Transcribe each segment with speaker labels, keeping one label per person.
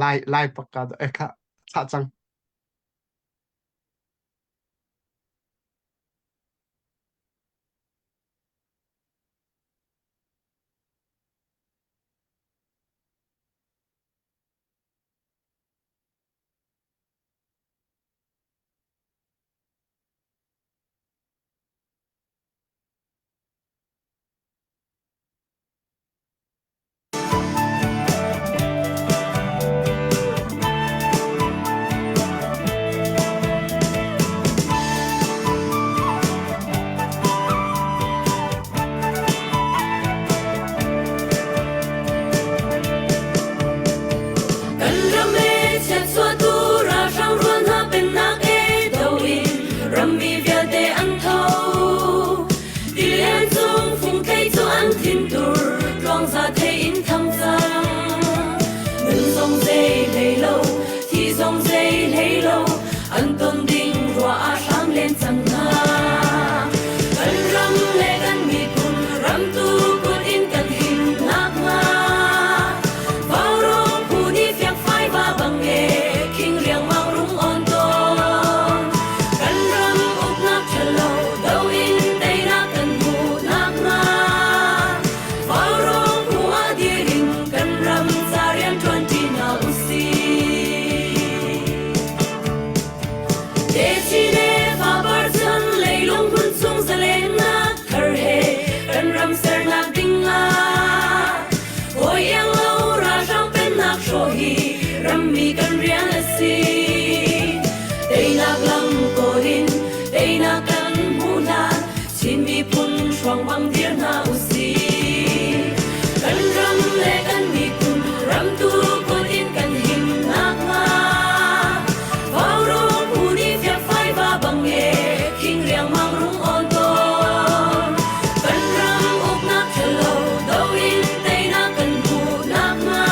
Speaker 1: Lai lai pakka e kha thlah cang.
Speaker 2: Kan ram e chiatchuahtu ralhrang rual hna pennak e do in rammi vialte an tho. Tilian cung fungthei cu an thintur tluangza thei in thang cang. Nun zong zei hlei lo, thi zong zei hlei lo, an ton ding ruah ah hram len cang hna. Kan ram le kan miphun ramtu kut in kan him nakhnga Vaurawng phu nih fiangfai va bang e khing riangmang rung on tawn. Kan ram uknak ṭhalo do in teinak kan hmuh nakhnga Vaurawng phu ah dir in kan ram ca rian ṭuan ṭi hna usih. Techin le fapar chan leilung hmun chung zalennak thar he kan ram sernak ding ah hawi iang lo ralhrang pennak hrawh hi rammi kan rian a si. Teinak lam kawl in teinak kan hmuh hlan Chin miphun hruang bang dir hna usih. Kan ram le kan miphun ramtu kut in kan him nakhnga Vaurawng phu nih fiakfai va bang e khing riangmang rung on tawn. Kan ram uknak ṭhalo do in teinak kan hmuh nakhnga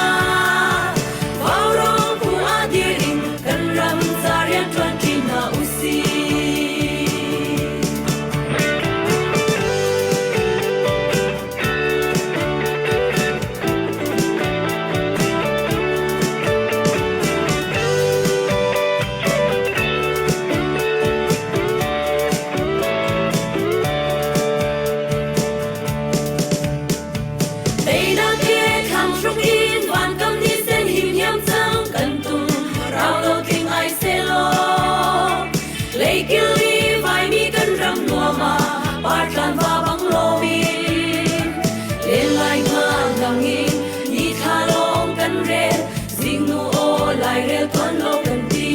Speaker 2: Vaurawng phu ah dir in kan ram ca rianṭuan ṭi hna usih. Teinak he thlang hruk in vankam ni sen him hiam cang kan tum rau lo tling ai selaw Leikil i vaimi kan ram nuam ah partlan va bang loin len lai nga nang in ni thla lawng kan rel zingnu aw lairel tuan lo kan ti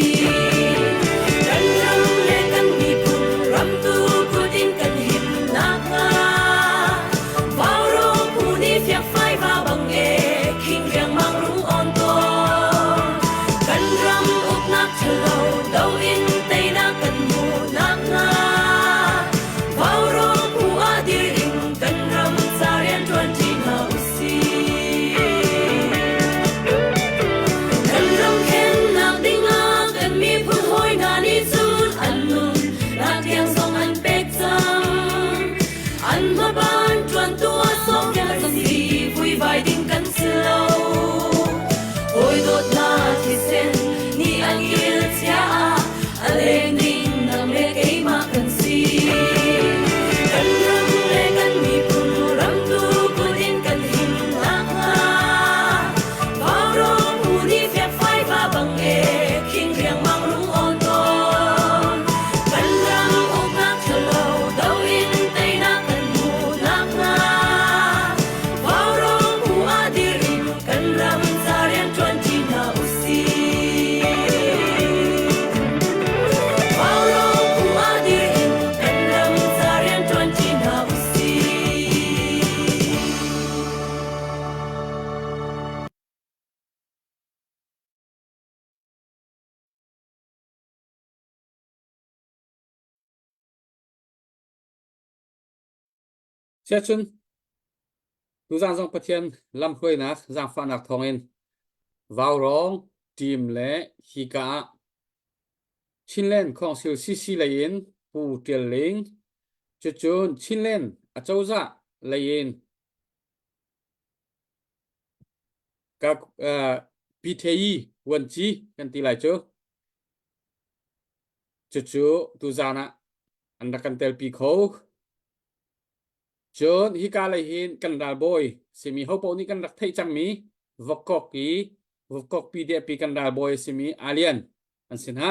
Speaker 2: kan ram le kan miphun ramtu kut in kan him nakhnga Vaurawng phu nih fiakfai va bang e khing riangmang rung on tawn kan ram uknak ṭhalo do in teinak kan hmuh nakhnga Vaurawng phu ah dir in kan ram ca rian ṭuan ṭi hna usih. Kan ram khennak dingah kan miphun hawi hna nih cun an nun nak tiang zong an pek cang. An hmaban ṭuantu ah sawmfial kan si, vuivai ding kan si lo. Hawi dawtnak thisen nih an kil chia ah a leng ding nang le keimah kan si. Kan ram le kan miphun ramtu kut in kan him nakhnga Vaurawng phu nih fiakfai va bang e khing riangmang rung on tawn. Kan ram uknak ṭhalo do in teinak kan hmuh nakhnga Vaurawng phu ah dir in kan ram ca rian ṭuan ṭi hna usih. Vaurawng phu ah dir in kan ram ca rian ṭuan ṭi hna usih.
Speaker 3: Siacun tuzaan zong Pathian lamhruainak zaangfahnak thawngin Vaurawng team le hika ah Chinland Council CC lei in Pu Tial Ling, cucun Chinland acozah lei in ka uh, Pi Thei. Vuanci kan ti lai cu. Cucu tuzaan ah an rak kan telpi kho. Cun hika lei hin kan ralbawi simi hopaoh nih kan rak theih cangmi Vokkok i Vokkok PDF kan ralbawi a simi Alian an si hna.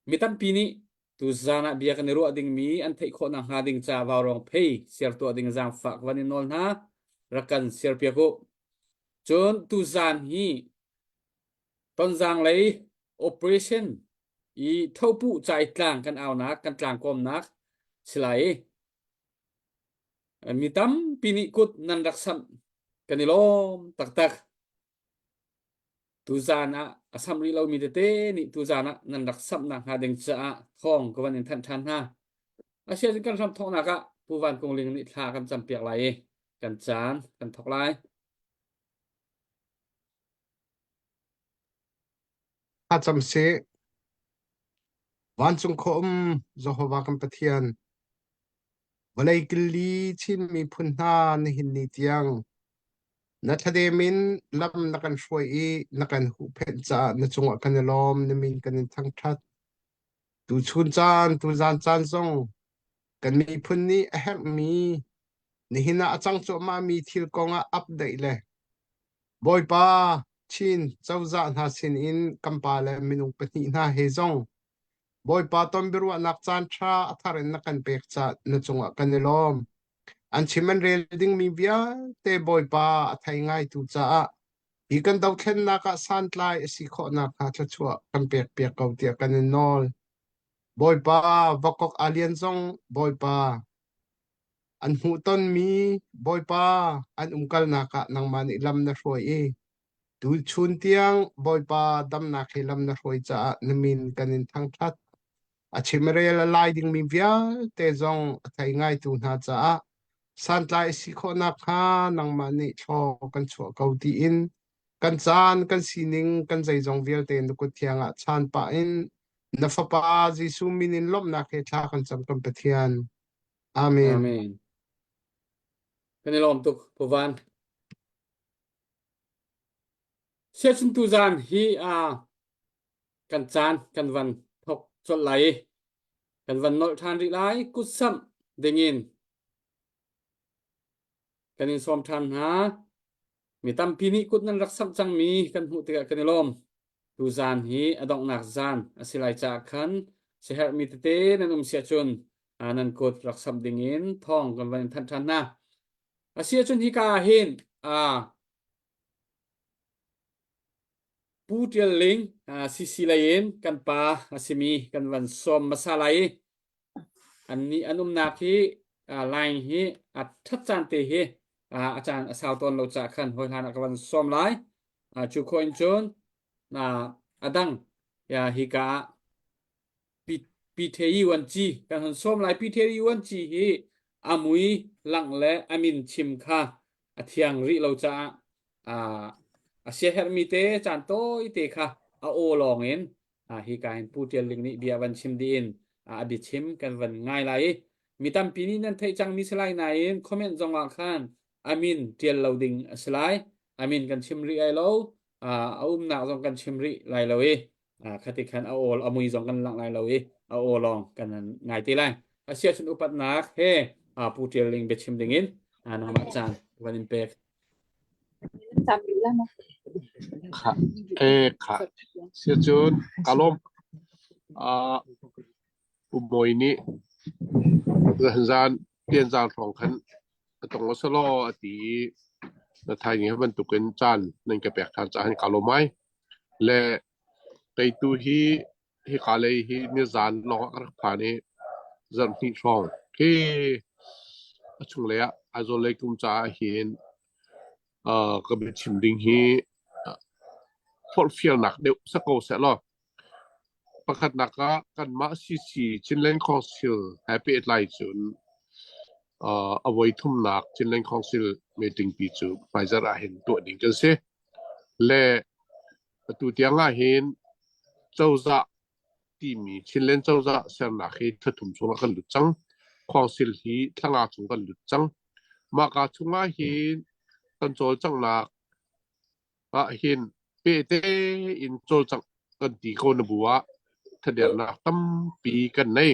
Speaker 3: Mi tampi nih tuzaan ah bia kan i ruah dingmi an theih khawh nakhnga ding ca vaurawng phei share tuah ding zaangfah ka van in nawl hna. Rak kan share piak u. Cun tuzaan hi Tonzang lei operation i thopuh cai tlang kan aunak kan tlangkawmnak si lai i mi tampi nih kut nan rak samh kan i lawm taktak. Tuzaan ah a samh rih lomi tete nih tuzaan ah nan rak samh nakhnga ding caah thawng ka van in thanh ṭhan hna. Asiahcun kan hram thawknak ah Pu Van Kung Ling nih thla kan campiak lai i kan caan kan thawk lai.
Speaker 1: Thlacam sih. Vancung khua um Jehovah kan Pathian, vawlei killi Chin miphun hna nihin ni tiang na thladem in lam na kan hruai i na kan huhphenh caah na cungah kan i lawm, na min kan in thangṭhat. Tuchun caan, tuzan caan zong kan miphun nih a herhmi nihin ah a cang cuahmahmi thil kong ah update le Bawipa, Chin cozah hna sinin kan pa le minung pahnih hna he zong Bawipa ton biaruahnak caanṭha a thar in na kan pek caah na cungah kan i lawm. An chim an rel dingmi vialte Bawipa a thei ngaitu caah hi kan dothlennak ah santlai a si khawh nakhnga thluachuah kan pekpiak ko tiah kan in nawl. Bawipa, Vakok Alian zong Bawipa, An hmuhtonmi Bawipa an umkalnak ah nangmah nih lam na hruai i tuchun tiang Bawipa damnak he lam na hruai caah na min kan in thangṭhat. A chimrel a lai dingmi vialte zong a thei ngaitu hna caah santlai a si khawh nakhnga nangmah nih thlaw kan chuah ko tiin kan caan, kan sining, kan zeizong vialte na kut thiang ah chaan pah in na Fapa Jesuh min in lawmhnak he thla kan cam kan Pathian. Amen.
Speaker 3: Amen. Kan i lawm tuk, Pu Van. Siacun tuzaan hi kan caan kan van thok colh lai i kan van nolh ṭhan rih lai kutsamh dingin kan in sawm ṭhan hna. Mi tampi nih kut nan rak samh cangmi kan hmuh tikah kan i lawm. Tuzaan hi a donghnak zaan a si lai caah khan siaherhmi tete nan um siah cun nan kut rak samh dingin thawng kan van in thanh ṭhan hna. A si ahcun hika ah hin Pu Ṭial Ling CC lei in kan pa a simi kan van sawm hmasa lai i annih an umnak hi line hi a ṭhat caan te hi a caan a sau tawn lo caah khan hawi hlan ah ka van sawm lai. Cu khawh in cun a dang hika ah Pi Yuan-ci kan hun sawm lai. Pi Yuan-ci hi a mui langh le a min chim kha a thiang rih lo caah a siaherhmi te caan tawite kha a aw lawng in hika hin Pu Ṭial Ling nih bia van chim dih in a biachim kan van ngai lai i mi tampi nih nan theih cangmi si lai nain comment zong ah khan a min ṭial lo ding a si lai. A min kan chim rih lai lo. A umnak zong kan chim rih lai lo i khati khan a awl a mui zong kan langh lai lo i a aw lawng kan ngai te lai. Asiahcun upatnak he Pu Ṭial Ling biachim ding in nangmah caan van in pek.
Speaker 4: Kha e kha siacun ka lawm. Uh, Umawi nih zan tianzang hrawng khan a tong a selaw a ti i na thaizing hi bantukin caan nan ka pek ṭhan caah hin kaa lawm ai. Le kei tu hi hika lei hi nizaan lawng ah ka rak phan i zarh hnih hrawng khi a chunglei ah Aizawl lei kum caah hin ka biachim ding hi forhfialnak deuh si ko sehlaw Pakhatnak ah kanmah CC Chinland Council he pehtlai cun a voi thumnak Chinland Council meeting pi cu hmaizarh ah hin tuah ding kan si. Le atu tiang ah hin cozah timi Chinland cozah sernak hi thla thum chungah kan lut cang. Council hi thla nga chung kan lut cang. Mahka chungah hin kan cawlcanghnak ah hin. Pehte in cawlcangh kan ti ko na bu ah thadernak tampi kan nei.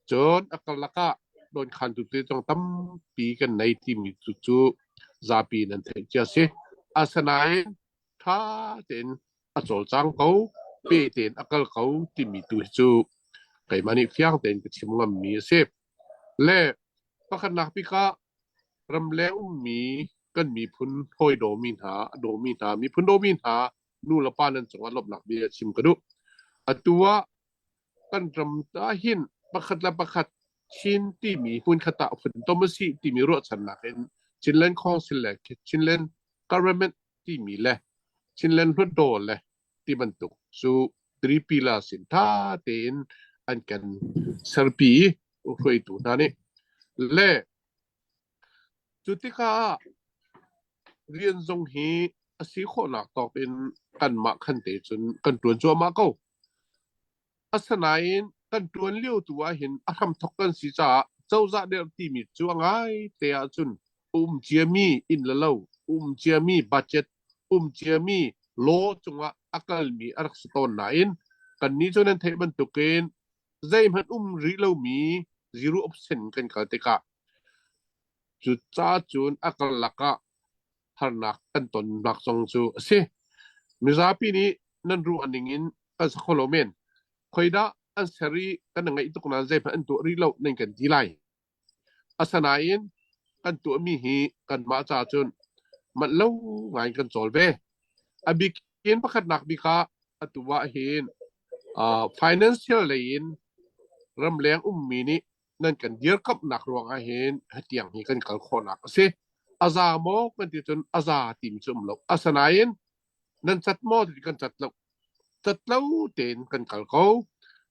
Speaker 4: Cun a karlak ah dawnkhantu te zong tampi kan nei timi tu cu zapi nan theih cia si. Asinain ṭha tein a cawlcang ko, pe tein a kal ko timi tu hi cu keimah nih fiang tein ka chim ngammi a si. Le pakhatnak bik ah ramleng ummi kan miphun hawi dawmi hna, a dawmi hna, miphun dawmi hna nu le pa nan cungah lawmhnak bia chim ka duh. Atu ah kan ram ah hin pakhat le pakhat Chin timi hmunkhat ah funtom a si timi ruahchannak in Chinland Council le Chinland Government timi le Chinland Hluttaw le ti bantuk cu three pillars in tha tein an kan serpi hruaitu hna nih le cu tikah rian zong hi a si khawhnak tawk in kanmah khan te cun kan ṭuan cuahmah ko. Asinain kan ṭuan lio tu ahhin a hramthok kan si caah cozah derh timi cu a ngai te ahcun um ciami inn le lo, um ciami budget, um ciami law cungah a kalmi a rak si tawn nain kannih cu nan theih bantukin zeihmanh um rih lomi zero option kan kal tikah cucaah cun a karlak ah harnak kan tonnak zong cu a si. Mizapi nih nan ruah ning in kan sa kho lo men. Khoidah an ser i kan ngaih tuk nain zeihmanh an tuah rih lo nan kan ti lai. Asinain kan tuahmi hi kanmah ca cun manh lo ngai kan cawl ve. A bik in pakhatnak bik ah atu ah hin uh, financial lei in ramleng ummi nih nan kan dirkamhnak ruangah hin hatiang hi kan kal khawhnak a si. A za maw kan ti cun a za timi cu um lo. Asinain nan cat maw ti kan cat lo. Cat lo tein kan kal ko.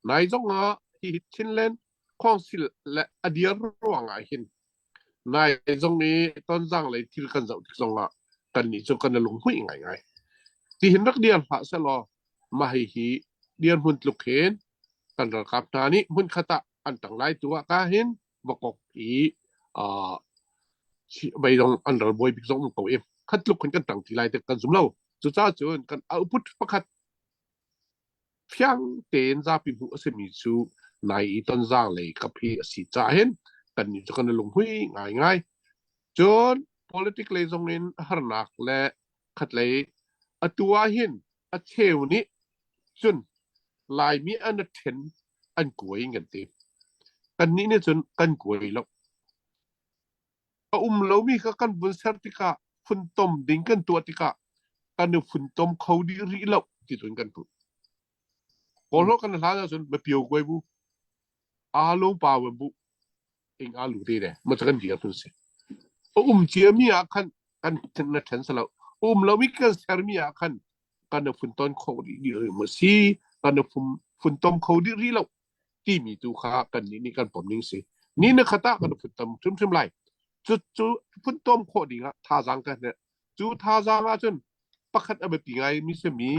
Speaker 4: Nai zong ah hi Chinland Council le a dir ruangah hin nai zong i tonzang lei thil kan zoh tik zongah kannih cu kan i lunghmuih ngaingai. Tihin rak dir hlah sehlaw mah hihi dirhmun tluk hin kan ralkap hna nih hmunkhat ah an ṭang lai tu ah ka hin vakok i uh, beidong an ral bawi bik zong um ko i khat tluk khin kan ṭang ti lai te kan zum lo. Cucaah cun kan output pakhat fiang tein zapi hmuh a simi cu nai i tonzang lei kap hi a si caah hin kannih cu kan i lunghui ngaingai. Cun politic lei zong in harnak le khatlei atu ah hin a cheu nih cun Laimi an a ṭhen an kuai kan ti. Kannih nih cun kan kuai lo. A um lomi kha kan vun ser tikah funtom ding kan tuah tikah kan i funtom kho dih rih lo ti cun kan hmuh. Kawlholh kan hlan ahcun mapio kuai bu, aa lung pa bu, ing aa lu te le ma kan dir tun si. A um ciami ah khan kan na ṭhen salo. Um lomi kan sermi ah khan kan i funton kho dih rih ma si, kan i funtom kho dih rih lo. Timi tu kha kannih nih kan pom ning si. Ni na khat ah kan i funtom hrimhrim lai. Cu cu funtom khawh ding ah thazaang kan herh. Cu thazaang ahcun pakhat a biapi ngai mi simi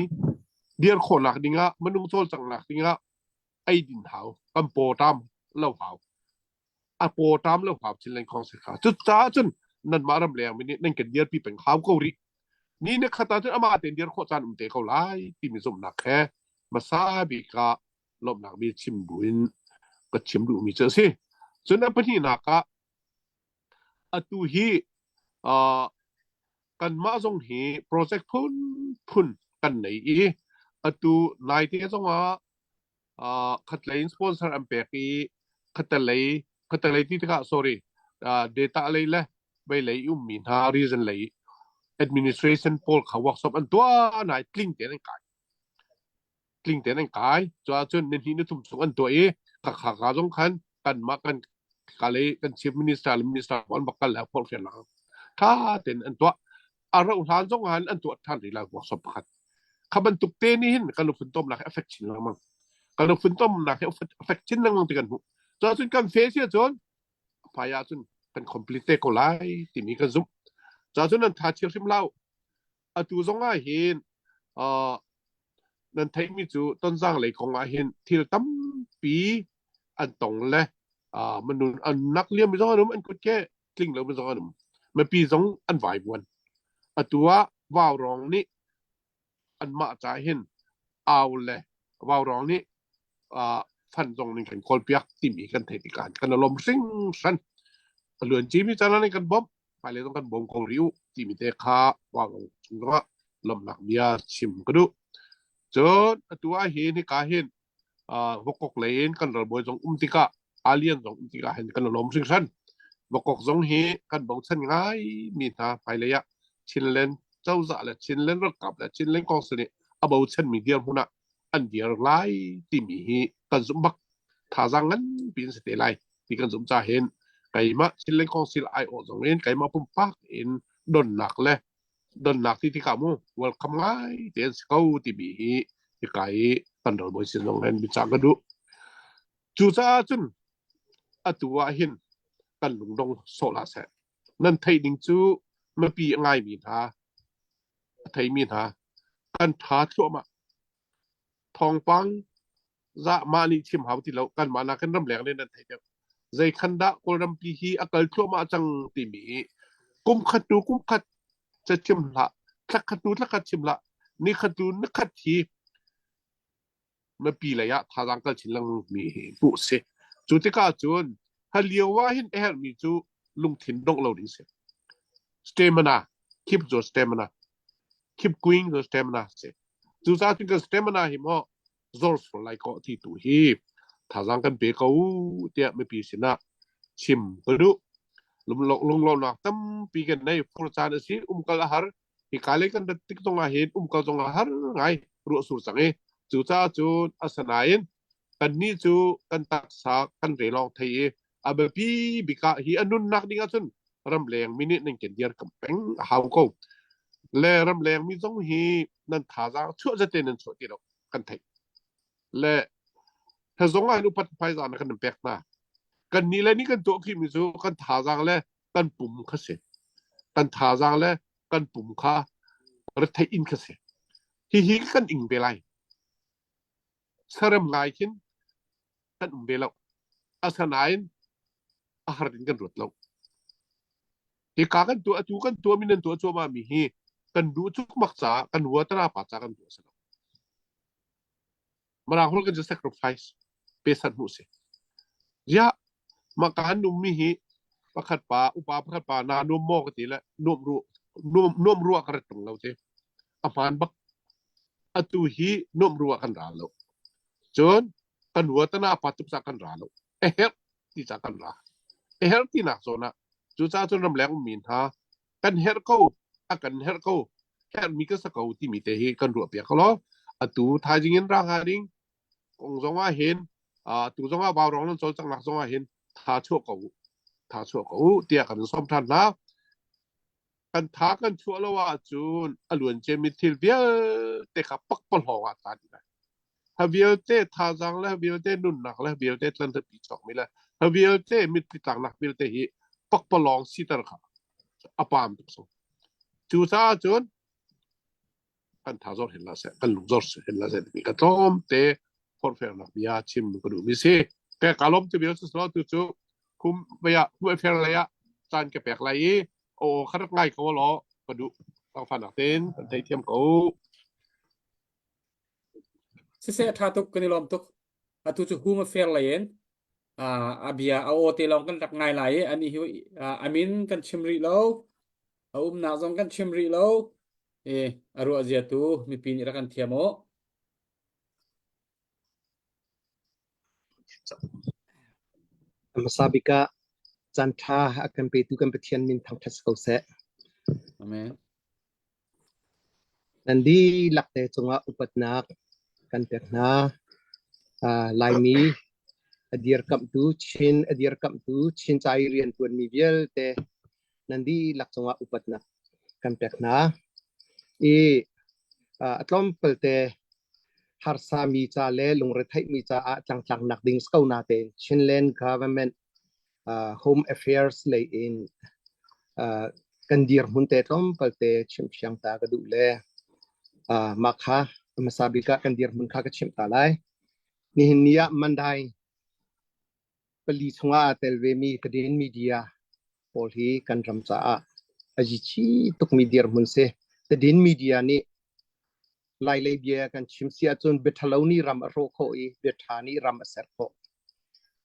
Speaker 4: dir khawhnak ding ah minung cawlcanghnak ding ah eidin hau kan pawṭam lo hau a pawṭam lo hau chin lengkong si kha cucaah cun nanmah ram leng mi nih nan kan dirpi peng hau ko rih ni na khat ahcun amah tein dir khawh caan um te ko lai timi zumhnak he hmasa bik ah lawmhnak bia chim buin ka chim duhmi cu a si cun a pahnihnak ah atu hi uh, kanmah zong hi project phunphun kan nei i atu naite zongah uh, khatlei in sponsor an pek i khatalei khatalei ti tikah sorry uh, data lei le vei lei ummi hna region lei administration pawl kha workshop an tuah nai tling tein an kai tling tein an kai. Cuahcun nihnih nithum chung an tuah i khakha ka zong khan kanmah kan kalei kan chief minister le minister an bak kal le phorhfian lang tha tein an tuah. A rauh hlan zong han an tuah than rih lai workshop pakhat. Kha bantuk te nih hin kan funtom nak hi affect chin lengmang. Kan funtom nak hi affect chin lengmang ti kan hmuh. Cuahcun kan fe si ahcun hmai ahcun kan complete te ko lai timi kan zumh. Cuahcun nan tha chia hrim lau. Atu zong ah hin uh, nan theihmi cu Tonzang lei kong ah hin thil tampi an tong le uh, minun an nak liam mi zong an um an kut ke tling lo mi zong an um mipi zong an vaivuan atu ah vaurawng nih. Anmah ca hin au le vaurawng nih fan zong ning kan kawlpiak timi kan theih tikah kan lawm hringhran. A luan cimi caan ah kan bawmh, hmailei zong kan bawm ko rih u timi te kha vaurawng cung zongah lawmhnak bia chim ka duh. Cun atu ah hin hika hin Vakok lei in kan ralbawi zong um tikah Alien zong um tikah hin kan lawm hringhran. Vakok zong hi kan bochan ngai mi hna hmailei ah Chinland cozah le Chinland ralkap le Chinland Council nih a bochan mi dirhmun ah an dir lai timi hi kan zumh bak. Thazaang nganpi in si te lai ti kan zumh ca hin keimah Chinland Council aiawh zong in keimah pumpak in donnak le donnak ti tikah mu welcome ngai te an si ko timi hi hika i kan ralbawi sin zong hin biacah ka duh. Cucaah cun atu ah hin kan lungdong sawh hlah seh. Nan theih ding cu mipi a ngaimi hna, a theimi hna kan tha thluahmah. Thawngpang za mah nih chim hau ti lo kanmah nakin ramleng nih nan theih deuh zei khan dah kawlrampi hi a kal thluahmah cang timi kum khat tu kum khat ca chim hlah thla khat tu thla khat chim hlah ni khat tu ni khat hi mipi lei ah thazaang kal chin lengmang mi hi hmuh si cu tikah cun ha lio ah hin a herhmi cu lungthin dongh lo ding si stamina keep your stamina keep going your stamina si cucaah cun kan stamina hi maw zor sual lai kaw ti tu hi thazaang kan pe ko tiah mipi sinah chim ka duh. Lunglawmnak tampi kan nei fur caan a si umkal a har hika lei kan rat tik zongah hin umkal zong a har ngai ruah sur cang i cucaah cun asinain kannih cu kan taksa kan re lawng thei i a biapi bik ah hi a nunnak ding ahcun ramleng mi nih nan kan dir kam peng a hau ko le ramleng mi zong hi nan thazaang chuah zate nan chuah ti lo kan theih le he zong ah upat hmaizah na kan pek hna kan nih le nih kan tuah khimi cu kan thazaang le kan pum kha si kan thazaang le kan pum kha retheih in kha si hihi kan ing ve lai sarem ngai khin kan um ve lo asanain a har in kan ruat lo Hika kan tuah atu kan tuah mi nan tuah cuahmah mi hi kan duh cukmak caah kan ruatara pa ca kan tuah si lo. Mirang holh kan cu sacrifice pesan hmuh si. Ziah mah ka han um mi hi pakhat pa upa pakhat pa na nuam maw ka ti le nuam ru nuam nuam ruah ka rat tung lo te. A hmaan bak. Atu hi nuam ruah kan ra lo. Cun kan ruatana pa tuk ca kan ra lo. A herh ti ca kan ra. A herh tinak zawn ah cucaah cun ramleng ummi hna kan herh ko a kan herh ko herhmi ka sa ko timi te hi kan ruah piak law atu thaizing in ra hnga ding kong zong ah hin tu zong ah vaurawng nan cawlcanghnak zong ah hin tha chuah ko tha chuah ko tiah kan sawm than hna kan tha kan chuah lo ahcun a luan ciami thil vialte kha pakpalawng ah tla dih lai. Ha vialte thazaang le ha vialte nunnak le ha vialte tlanhrapi chuakmi le ha vialte mitthli tlaknak vialte hi pakpalawng siter kha a paam tuk so. Cucaah cun kan tha zor hin la seh kan lung zor hin la seh timi ka tlawm te forhfialnak bia chim ka duhmi si. Ke ka lawm tu bia cu tu cu kum vaya kum affair lei ah caan ka pek lai i aw kha rak ngai ko law ka duh tangfanak tein kan theithiam ko.
Speaker 3: Siseh tha tuk kan i lawm tuk. Atu cu hum affair lei in a bia a aw te lawng kan rak ngai lai i ani hi a min kan chim rih lo. A umnak zong kan chim rih lo. I a ruah zia tu mipi nih rak kan thiam u.
Speaker 1: Hmasa bik ah caanṭha a kan petu kan Pathian min thangṭhat si ko seh.
Speaker 3: Amen.
Speaker 1: Nan dihlak te cungah upatnak kan pek hna. Uh, Laimi a dirkamhtu Chin a dirkamhtu Chin ca i rianṭuanmi vialte nan dihlak cungah upatnak kan pek hna. I uh, a tlawmpal te harsami ca le lungretheihmi caah tlangtlaknak ding si ko natein Chinland government uh, Home Affairs lei in uh, kan dirhmun te tlawmpal te chimhfiang ta ka duh le uh, mah kha hmasa bik ah kan dirhmun kha ka chimh ta lai. Nihin ni ah Mandai pali chungah aa tel vemi Tadin Media pawl hi kan ram caah a zici tukmi dirhmun si. Tadin Media nih. Lailei bia kan chim si ahcun bia ṭhalo nih ram a hrawh khawh i bia ṭha nih ram a ser khawh.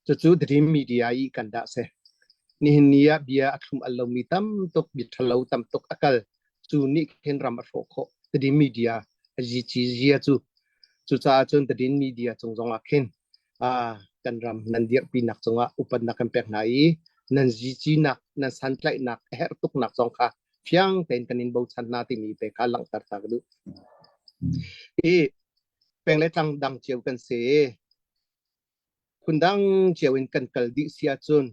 Speaker 1: Cucu Dream Media i kan dah si. Nihin ni ah bia a thlum al lomi tam tuk, bia ṭhalo tam tuk a kal. Cu nih khin ram a hrawh khawh. Dream Media a zici zia cu. Cucaah cun Dream Media cung zong ah khin ah kan ram nan dirhpinak cungah upatnak kan pek hna i nan zici-nak, nan santlaihnak a herh tuknak zong kha fiang tein kan in bochan hna timi te kha langhter ta ka duh. I peng le tlang dang cio kan si. Phundang cio in kan kal dih si ahcun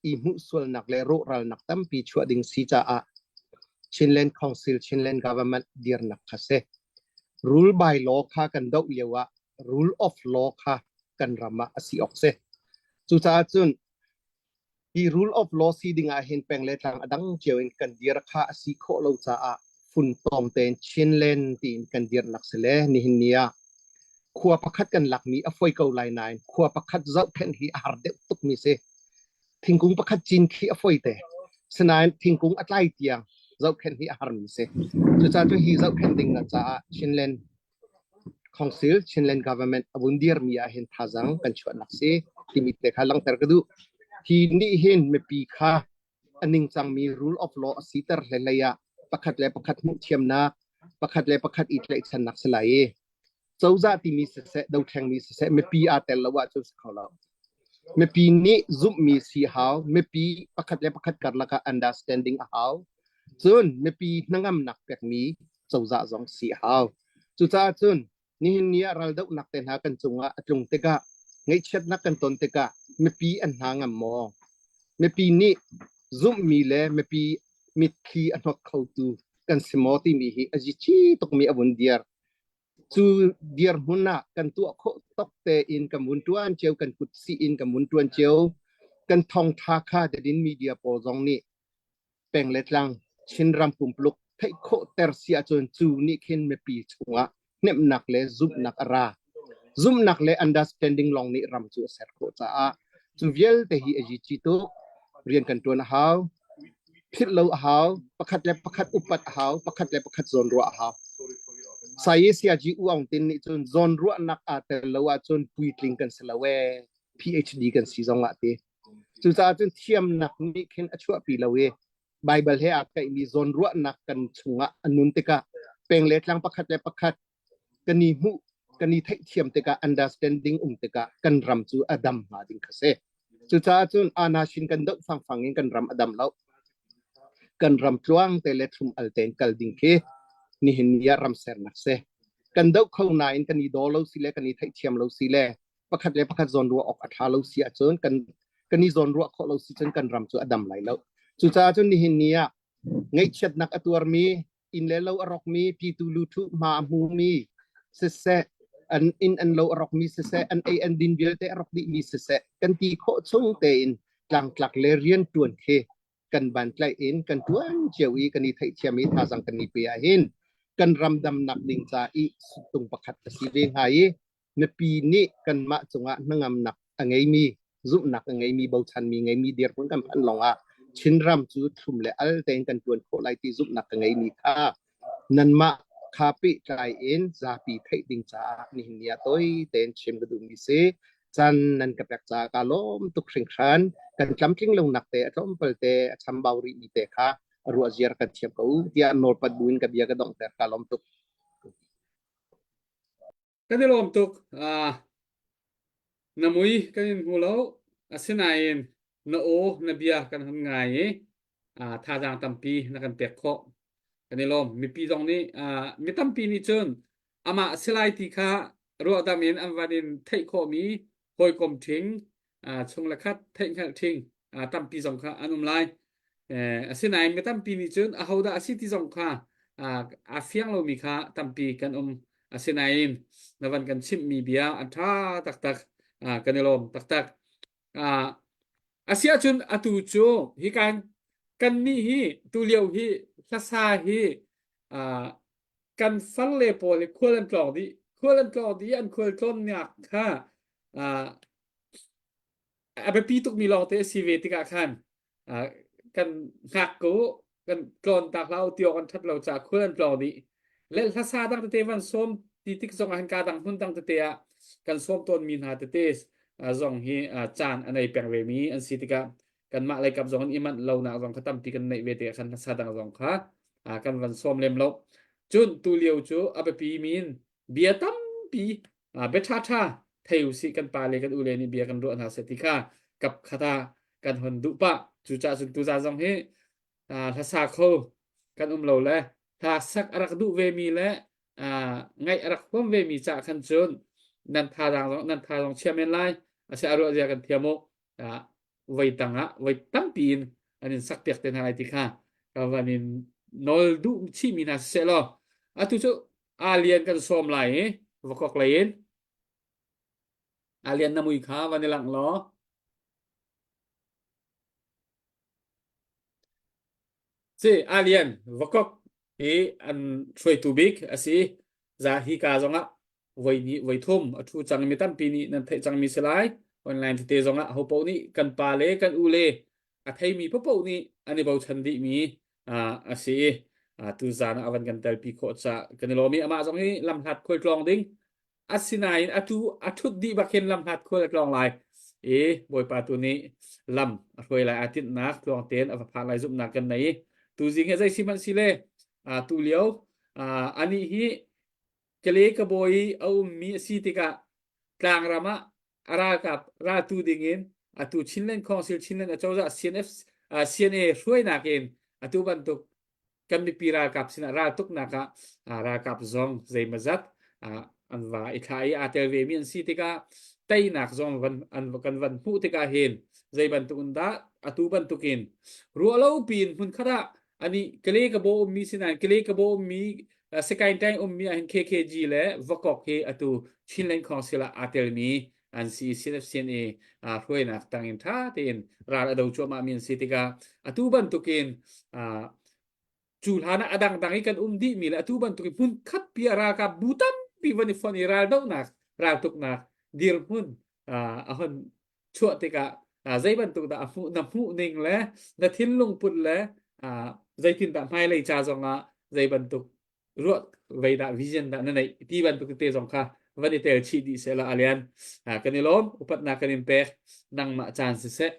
Speaker 1: i hmuhsualnak le rawhralnak tampi chuah ding si caah Chinland Council, Chinland Government dirnak kha si. Rule by law kha kan doh lio ah rule of law kha kan ram ah a si awk si. Cucaah cun Hi rule of law si ding ah hin peng le tlang a dang cio in kan dir kha a si khawh lo caah funtom tein Chinland tiin kan dirnak si le nihin ni ah khua pakhat kan lakmi a foi ko lai nain khua pakhat zohkhenh hi a har deuh tukmi si. Thingkung pakhat cin khi a foi te. Sinain thingkung a tlai tiang zohkhenh hi a harmi si. Cucaah cu hi zohkhenh ding na caah Chinland Council Chinland Government a vun dirmi ah hin thazaang kan chuahnak si timi te kha langhter ka duh. Hi nih hin mipi kha a ningcangmi rule of law a siter hleihlei ah pakhat le pakhat hmuhthiamnak, pakhat le pakhat i tlaihchannak si lai i cozah timi siseh, dothlengmi siseh, mipi aa tel lo ahcun si kho lo. Mipi nih zumhmi si hau, mipi pakhat le pakhat karlak ah understanding a hau. Cun mipi hnangamnak pekmi cozah zong si a hau. Cucaah cun nihin ni ah raldohnak te hna kan cungah a tlung tikah ngaihchiatnak kan ton tikah mipi an hna ngam maw? Mipi nih zumhmi le mipi mitthli a hnawt khotu kan si maw timi hi a zici tukmi a vun dir. Cu dirhmun ah kan tuah khawh tok tein kan vun ṭuan cio, kan kut sih in kan vun ṭuan cio. Kan thawngṭha kha Dadin media pawl zong nih peng le tlang Chinram pumpuluk theih khawh ter si ahcun cu nih khin mipi chungah hnemhnak le zumhnak a ra. Zumhnak le understanding lawng nih ram cu a ser khawh caah cu vialte hi a yici tuk. Rian kan ṭuan a hau. Philh lo a hau. Pakhat le pakhat upat a hau. Pakhat le pakhat zawnruah a hau. Saya Siaji U Aung Tin nih cun zawnruahnak aa tel lo ahcun puitling kan si lo ee. PhD kan si zong ah ti. Cucaah cun thiamnak nih khin a chuahpi lo i Baibal he aa kaihmi zawnruahnak kan chungah a nun tikah peng le tlang pakhat le pakhat kan i hmuh kan i theihthiam tikah understanding um tikah kan ram cu a dam hnga ding kha si. Cucaah cun anashin kan doh fangfang in kan ram a dam lo. Kan ram tluang te le thlum al tein kal ding khi nihin ni ah ram sernak si. Kan doh kho nain kan i daw lo si le kan i theihthiam lo si le pakhat le pakhat zawnruah awk a ṭha lo si ahcun kan kan i zawnruah khawh lo si cun kan ram cu a dam lai lo. Cucaah cun nihin ni ah ngaihchiatnak a tuarmi, inn le lo a rawkmi, pitu luthu hma a hmumi siseh, an inn an lo a rawkmi siseh, an ei an din vialte a rawk dihmi siseh, kan ti khawh chung tein tlangtlak le rianṭuan khi kan ban tlaih in kan ṭuan cio i kan i theihthiam i thazang kan i pe ahhin kan ram damnak ding ca i suttung pakhat a si ve hnga i mipi nih kanmah cungah hnangamnak a ngeimi zumhnak a ngeimi bochanmi ngeimi dirhmun kan phanh lawngah Chinram cu thlum le al tein kan ṭuan khawh lai ti zumhnak ka ngeimi kha nanmah kha pehtlai in zapi theih ding caah nihin ni ah tawi tein chim ka duhmi si caan nan ka pek caah kaa lawm tuk hringhran kan tlamtling lonak te a tlawmpal te a chambau rihmi te kha a ruah ziar kan thiam ko tiah nawlpat buin ka bia ka donghter kaa lawm tuk.
Speaker 3: Kan i lawm tuk. Uh, na mui kan in hmu lo. Asinain na aw, na bia kan hun ngai i uh, thazaang tampi na kan pek khawh. Kan i lawm. Mipi zong nih uh, mi tampi nih cun amah silai ti kha ruahdam in an van in theih khawhmi hawikom ṭhing, uh, chung le khat theih hngalh ṭhing uh, tampi zong kha an um lai. Eh, asinain mi tampi nih cun ahodah a si ti zong kha uh, a fiang lomi kha tampi kan um. Asinain na van kan chimhmi bia an ṭha taktak, uh, kan i lawm taktak. Uh, asiahcun atu cu hi kan kannih hi tulio hi hlasa hi uh, kan farle pawl hi khual an tlawng dih. Khual an tlawng dih an khual tlawnnak kha uh, a biapi tukmi lawngte a si ve tikah khan uh, kan hngak ko kan tlawn tak hlah u ti awk an ṭhat lo caah khual an tlawng dih. Le hlasa dang tete van sawm ti tik zong ah hin ka dang hmun dang tete ah kan sawm tawn mi hna tete zong hi caan a nei peng ve mi an si tikah kanmah lei kap zong in i manh lonak zong kha tampi kan neih ve tikah khan hlasa dang zong kha kan van sawm lem lo. Cun tu lio cu a biapi mi in bia tampi bia ṭhaṭha thei usih kan pa le kan u le nih bia kan ruah hna seh ti kha kap khat ah kan hon duh pah. Cucaah cun tuzaan zong hi hlasa kho kan um lo le hla sak a rak duh ve mi le ngaih a rak huam ve mi cah khan cun nan thazaang zong nan tha zong chia men lai ase a ruah zia kan thiam u voi tang ah voi tampi in an in sak piak te hna lai ti kha ka van in nawl duh chih mi hna siseh law atu cu Alian kan sawm lai i vakok lei in Alian na mui kha van i langh law Si Alian vakok hi an hruaitu bik a si. Za hi ka zongah voi hnih voi thum a ṭhu cangmi tampi nih nan theih cangmi si lai. Online tete zongah hopaoh nih kan pa le kan u le a theimi paohpaoh nih an i bochan dihmi a si i tu zan ah a van kan telpi khawh caah kan i lawm i amah zong hi lamhlat khualtlawng ding Asinain atu a ṭhut dih bak hin lamhlat khual a tlawng lai i Bawipa tu nih lam a hruai lai aa tinhnak tluang tein a va phan lai zumhnak kan nei i tuzing hi zei si hmanh si le tu lio anih hi Kale ka bawi i a ummi a si tikah tlangram ah a ralkap raltu dingin atu Chinland Council Chinland acozah CNF CNA hruainak in atu bantuk kan mipi ralkap sinah raltuknak ah ralkap zong zeimazat an va i thla i aa tel ve mi an si tikah teinak zong van an kan van hmuh tikah hin zei bantuk in dah atu bantukin ruah lo piin hmun khat ah ani kale ka bo ummi sinain kale ka bo ummi Sakaing Taing ummi ah hin KKG le Vakok hi atu Chinland Council ah aa telmi an si CNFCNA hruainak tangin ṭha tein ral a do cuahmah mi an si tikah atu bantukin cu hlan ah a dangdang i kan um dihmi le atu bantukin hmun khat pi ah ralkap bu tampi van i fonh i raldohnak raltuknak dirhmun a hon chuah tikah zei bantuk dah a hmuh na hmuh ning le na thinlung put le zeitindah hmailei ca zongah zei bantuk ruah vei dah vision dah na neih ti bantuk te zong kha van i tel chih dih seh la alian kan i lawm upatnak kan in pek nangmah caan siseh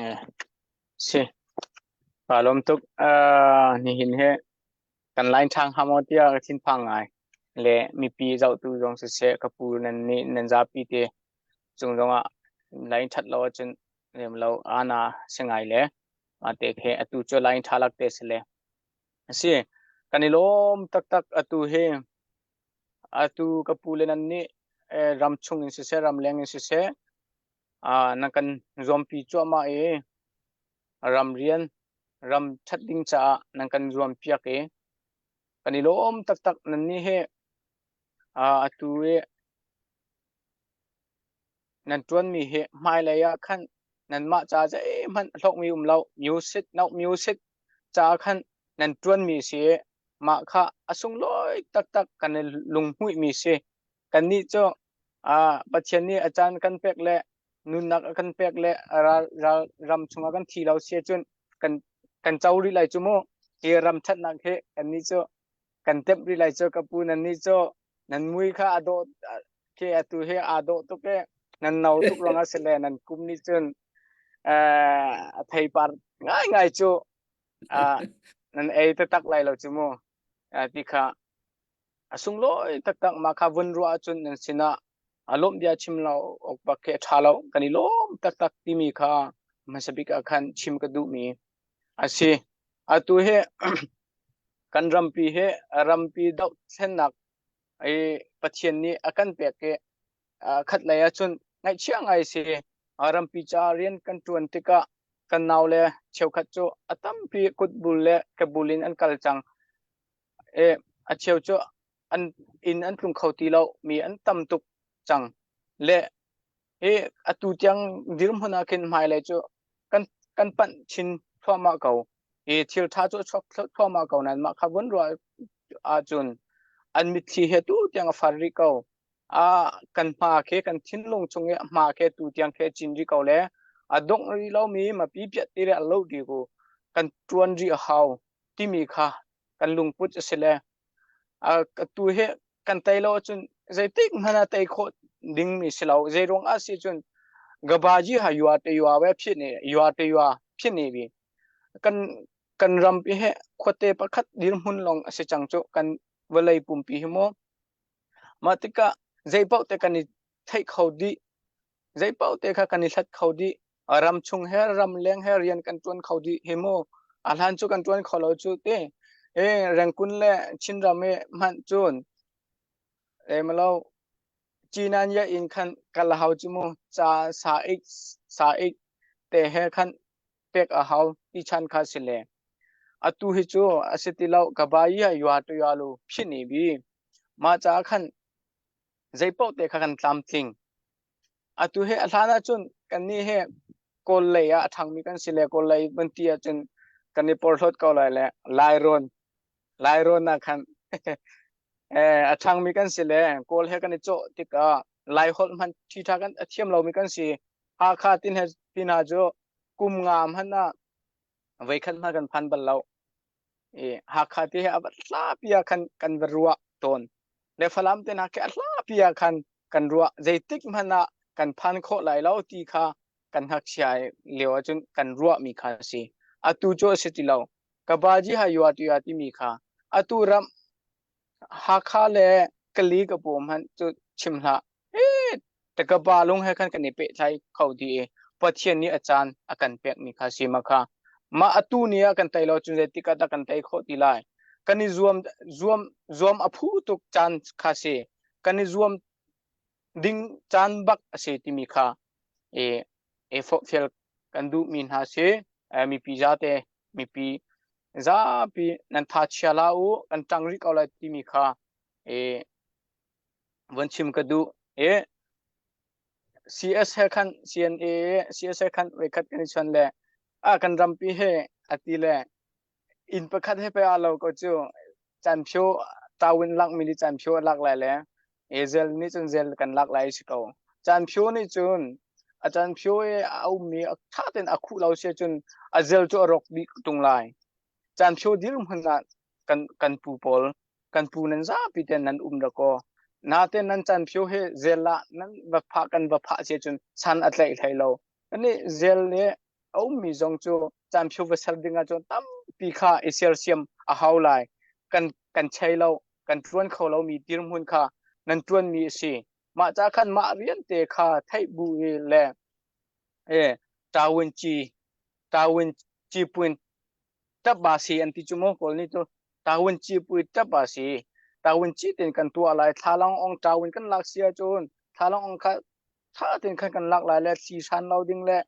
Speaker 5: Eh, si. Ka lawm tuk. Uh, nihin he kan line ṭhang hamo tiah ka thinphang ngai. Le mipi zohtu zong siseh ka pu nan nih nan zapi te cung zongah line ṭhat lo ahcun lem lo ana si ngai le mah te khe atu cu line ṭha lak te si le. Si, kan i lawm taktak atu hi atu ka pu le nan nih eh, ram chung in siseh ram leng in siseh ah nan kan zuampi cuahmah i ram rian ram ṭhat ding caah nan kan zuampiak i kan i lawm taktak nan nih hi atu i nan ṭuanmi hi hmailei ah khan nanmah ca zeihmanh hlawkmi um lo music no music caah khan nan ṭuanmi si i mah kha a sunglawi taktak kan i lunghmuihmi si. Kannih cu Pathian nih a caan kan pek le nunnak a kan pek le ral, ral ram chungah kan thi lo si ahcun kan kan co rih lai cu mu. Hi ram ṭhatnak hi kannih cu kan temh rih lai cu ka pu nannih cu nan mui kha a dawh khi atu hi aa dawh tuk i nan no tuk ruangah si le nan kum nih cun a theipar ngaingai cu nan ei taktak lai lo cu mu ti kha a sunglawi taktak mah kha vun ruah ahcun nan sinah a lawmh bia chim lo awk bak khi a ṭha lo kan i lawm taktak timi kha hmasa bik ah khan chim ka duhmi a si. Atu hi kan rampi hi rampi dohthlennak i Pathian nih a kan pek i khat lei ahcun ngaihchia ngai si rampi ca rian kan ṭuan tikah kan naule cheukhat cu a tampi kutbul le kebul in an kal cang. E, a cheu cu an inn an tlung kho ti lo mi an tam tuk cang. Le hi atu tiang dirhmun ah khin hmailei cu kan kan panh chin thluahmah ko. Hi thil ṭha cu a chuak thluahmah ko nain mah kha vun ruah ahcun an mitthli he tu tiang a far rih ko. A kan hma khi kan thinlung chung i a hma khi tu tiang khi a cin rih ko le a dongh rih lomi mapi piat ti le a lo ti ku. kan ṭuan rih a hau timi kha kan lungput a si le atu hi kan tei lo ahcun zeitik hmanh ah tei khawh dingmi si lo. Zei ruang ah si cun gabaji ha yua te yua we phit ne yua te yua phit ne bi kan kan rampi he khuate pakhat dirhmun lawng a si cang cu kan vawlei pumpi hi mu. Mah tikah zeipaoh te kan i theih kho dih. Zeipaoh te kha kan i hlat kho dih. Ram chung he ram leng he rian kan ṭuan kho dih hi mu. A hlan cu kan ṭuan kho lo cu ti. E Rengkun le Chinram i hmanh cun emalo Cinan ya in khan kal hau cu mu ca sa ik sa ik te he khan pek a hau ti chan kha si le. Atu hi cu a si ti lo ka ba i yua tu ya lu phin i bi. Mah ca khan zeipaoh te kha kan tlamtling. Atu hi a hlan ahcun kannih hi Kawl lei ah a ṭhangmi kan si le Kawl lei van ti ahcun kan i porhlawt ko lai le Lairawn Lairawn ah khan a ṭhangmi kan si le Kawl he kan i cawh tikah Laiholh hmanh ṭhiṭha kan a thiam lomi kan si. Hakha tin he ti hna cu kum nga hmanh ah voikhat hmanh kan phan bal lo. I Hakha ti hi a va hlapi ah khan kan va ruah tawn. Le Falam te hna khi a hlapi ah khan kan ruah. Zeitik hmanh ah kan phan khawh lai lo ti kha kan ngakchia lio ahcun kan ruahmi kha a si. Atu cu a si ti lo. Kabaji ha yua tu ya timi kha atu ram Hakha le Kali ka paw hmanh cu chim hlah. Takapa lung he khan kan i pehtlai kho dih i Pathian nih a caan a kan pekmi kha si ma kha. Mah atu ni ah kan tei lo cun zeitik ah dah kan tei khawh ti lai. Kan i zuam zuam zuam a phu tuk caan kha si. Kan i zuam ding caan bak a si timi kha i i forhfial kan duhmi hna si. Mipi zate mipi zapi nan tha chia la u kan ṭang rih ko lai timi kha i von chim ka duh i CS he khan CNA CS he khan voikhat kan i chon le a kan rampi he a ti le inn pakhat he pe a lo ko cu chanphio tawin lak mi nih chanphio a lak lai le ezel nih cun zel kan lak lai si ko chanphio nih cun a chanphio i a ummi a tha tein a khuh lo si cun a zel cu a rawk dih tung lai chanphio dir hmun ah kan kan pu pawl kan pu nan zapi ten nan um ra ko naten nan chan phio he zel ah nan va phah kan va phah che cun san a tlaih hlei lo kan nih zel le a ummi zong cu chan phio va ser ding ah cun tampi kha i sersiam a hau lai kan kan chei lo kan tuan kho lo mi dirhmun kha nan tuan mi a si mah ca khan mah rian te kha theih bu i le e tawin chi tawin chi puin ṭap si an ti cu maw Kawl nih cu tawin ci pui ṭap si tawin ci ten kan tuah lai thlalang ong tawin kan lak si ahcun thlalang ong kha tha ten khan kan lak lai le thli hran lo ding le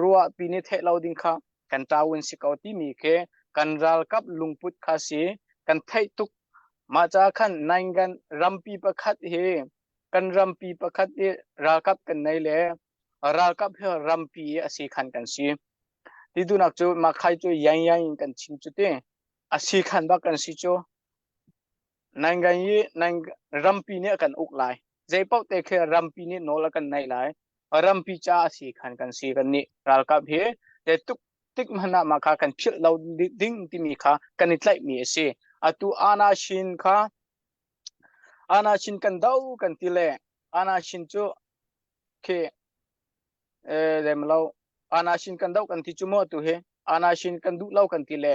Speaker 5: ruah pi nih theh lo ding kha kan tawin si ko timi khi kan ralkap lungput kha si kan theih tuk mah ca khan naingan rampi pakhat hi kan rampi pakhat hi ralkap kan nei le ralkap hi rampi a si khan kan si Ti duhnak cu makhai cu yangyang in kan chim cu ti. A si khan bak kan si cu. Naingan i naing rampi nih a kan uk lai. Zeipaoh te khi rampi nih nawl a kan neih lai. Rampi ca a si khan kan si kan nih ralkap hi te tuk tik hmanh ah mah kha kan philh lo ding timi kha kan i tlaihmi a si. Atu Ana Shin kha Ana Shin kan do kan ti le Ana Shin cu khi lo anashin kan doh kan ti cu maw tu hi anashin kan duh lo kan ti le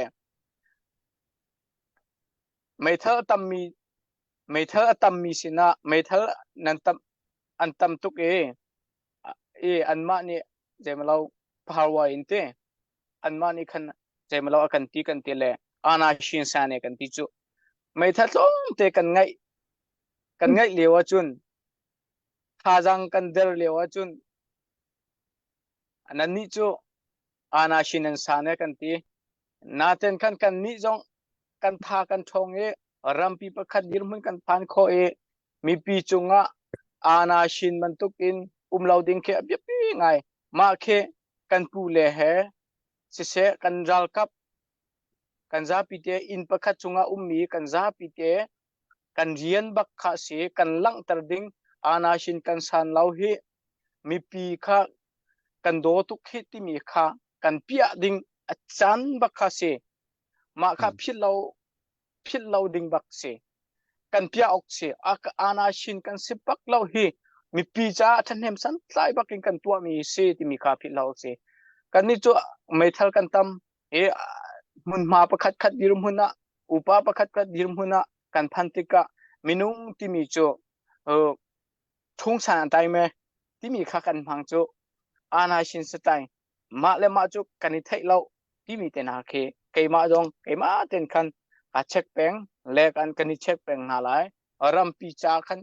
Speaker 5: meithal a tammi meithal a tammi sinah meithal nan tam an tam tuk i i anmah nih zeimalo power in te anmah nih khan zeimalo a kan ti kan ti le anashin sa ne kan ti cu meithal tlawmte kan ngaih kan ngaih lio ahcun Thazaang kan der lio ahcun nannih cu anashin nan sa ne kan ti. Naten khan kannih zong kan tha kan ṭhawng i rampi pakhat dirhmun kan phan khawh i mipi cungah anashin bantukin um lo ding khi a biapi ngai. Mah khi kan pu le he siseh kan ralkap kan zapi te inn pakhat chungah ummi kan zapi te kan rian bak kha si kan langhter ding anashin kan san lo hi mipi kha kan daw tuk hi timi kha kan piah ding A caan bak kha si. Mah kha philh lo philh lo ding bak si. Kan piah awk si. Ana shin kan si bak lo hi mipi caah ṭhahnem santlai bak in kan tuahmi si timi kha philh lo si. Kannih cu meithal kan tam i hmunhma pakhat khat dirhmun ah upa pakhat khat dirhmun ah kan phan tikah minung timi cu uh, thungsan an tai me timi kha kan hmang cu ana shin satai mah le mah cu kan i theih lo timi te hna khi keimah zong keimah ten khan ka check peng le kan kan i check peng hna lai rampi ca khan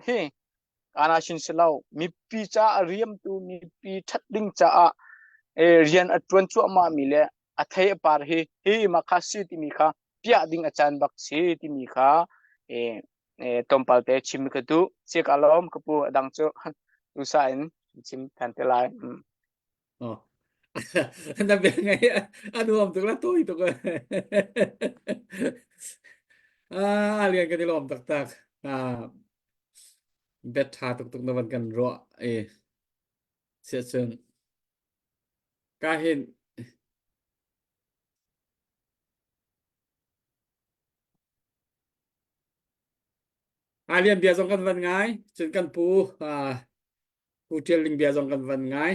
Speaker 5: hi kana shin si lo mipi ca a riamtu mipi that ding caah rian a tuan cuahmah mi le a thei a par hi hi ma kha si timi kha piah ding a caan bak si timi kha tlawmpal te chim ka duh. Si ka lawm ka pu a dang cu usa in chim than te lai. Mm.
Speaker 3: Oh. Na bia ngai a nuam tuk la tawi tuk. Ah lian kan i lawm taktak. Ah bet tha tuk tuk na van kan ruah e siahcun ka hin Alian bia zong kan van ngai. Cun kan pu uh, Pu Ṭial Ling bia zong kan van ngai.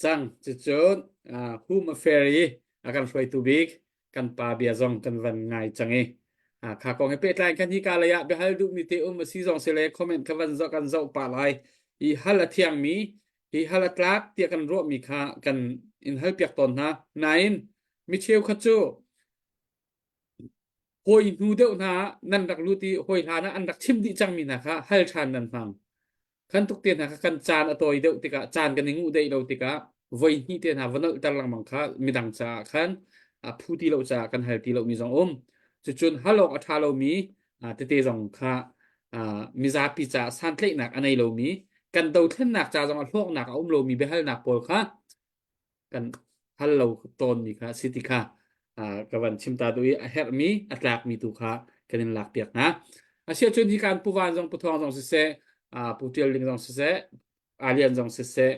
Speaker 3: Cang cucun uh, Home Affair i a kan hruaitu bik kan pa bia zong kan van ngai cang i uh, kha kong he pehtlai kan hi ka lei ah biahal duhmi te um a si zong si le comment kha van zoh kan zoh pah lai. I hal a thiangmi hi hal a tlak tiah kan ruahmi kha kan in hal piak tawn hna. Nain mi cheukhat cu Hawi hnu deuh hna ah nan rak lut i hawi hlan ah an rak chim dih cangmi hna kha hal ṭhan nan hmang. Khan tuk te hna kha kan caan a tawi deuh tikah caan kan i nguh deih lo tikah voi hnih te hna va nolhter lengmang kha midang caah khan a phu ti lo caah kan hal ti lomi zong um. Cucun hal awk a ṭha lomi tete zong kha mizapi caah santlaihnak a nei lomi kan dothlennak ca zong a hlawknak a um lomi biahalnak pawl kha kan hal lo tawnmi kha si ti kha ka van chim ta duh i a herhmi a tlakmi tu kha kan in lakpiak hna. Asiahcun hi kan Pu Van zong Pu Thawng zong siseh, Pu Tial Ling zong siseh, Alian zong siseh,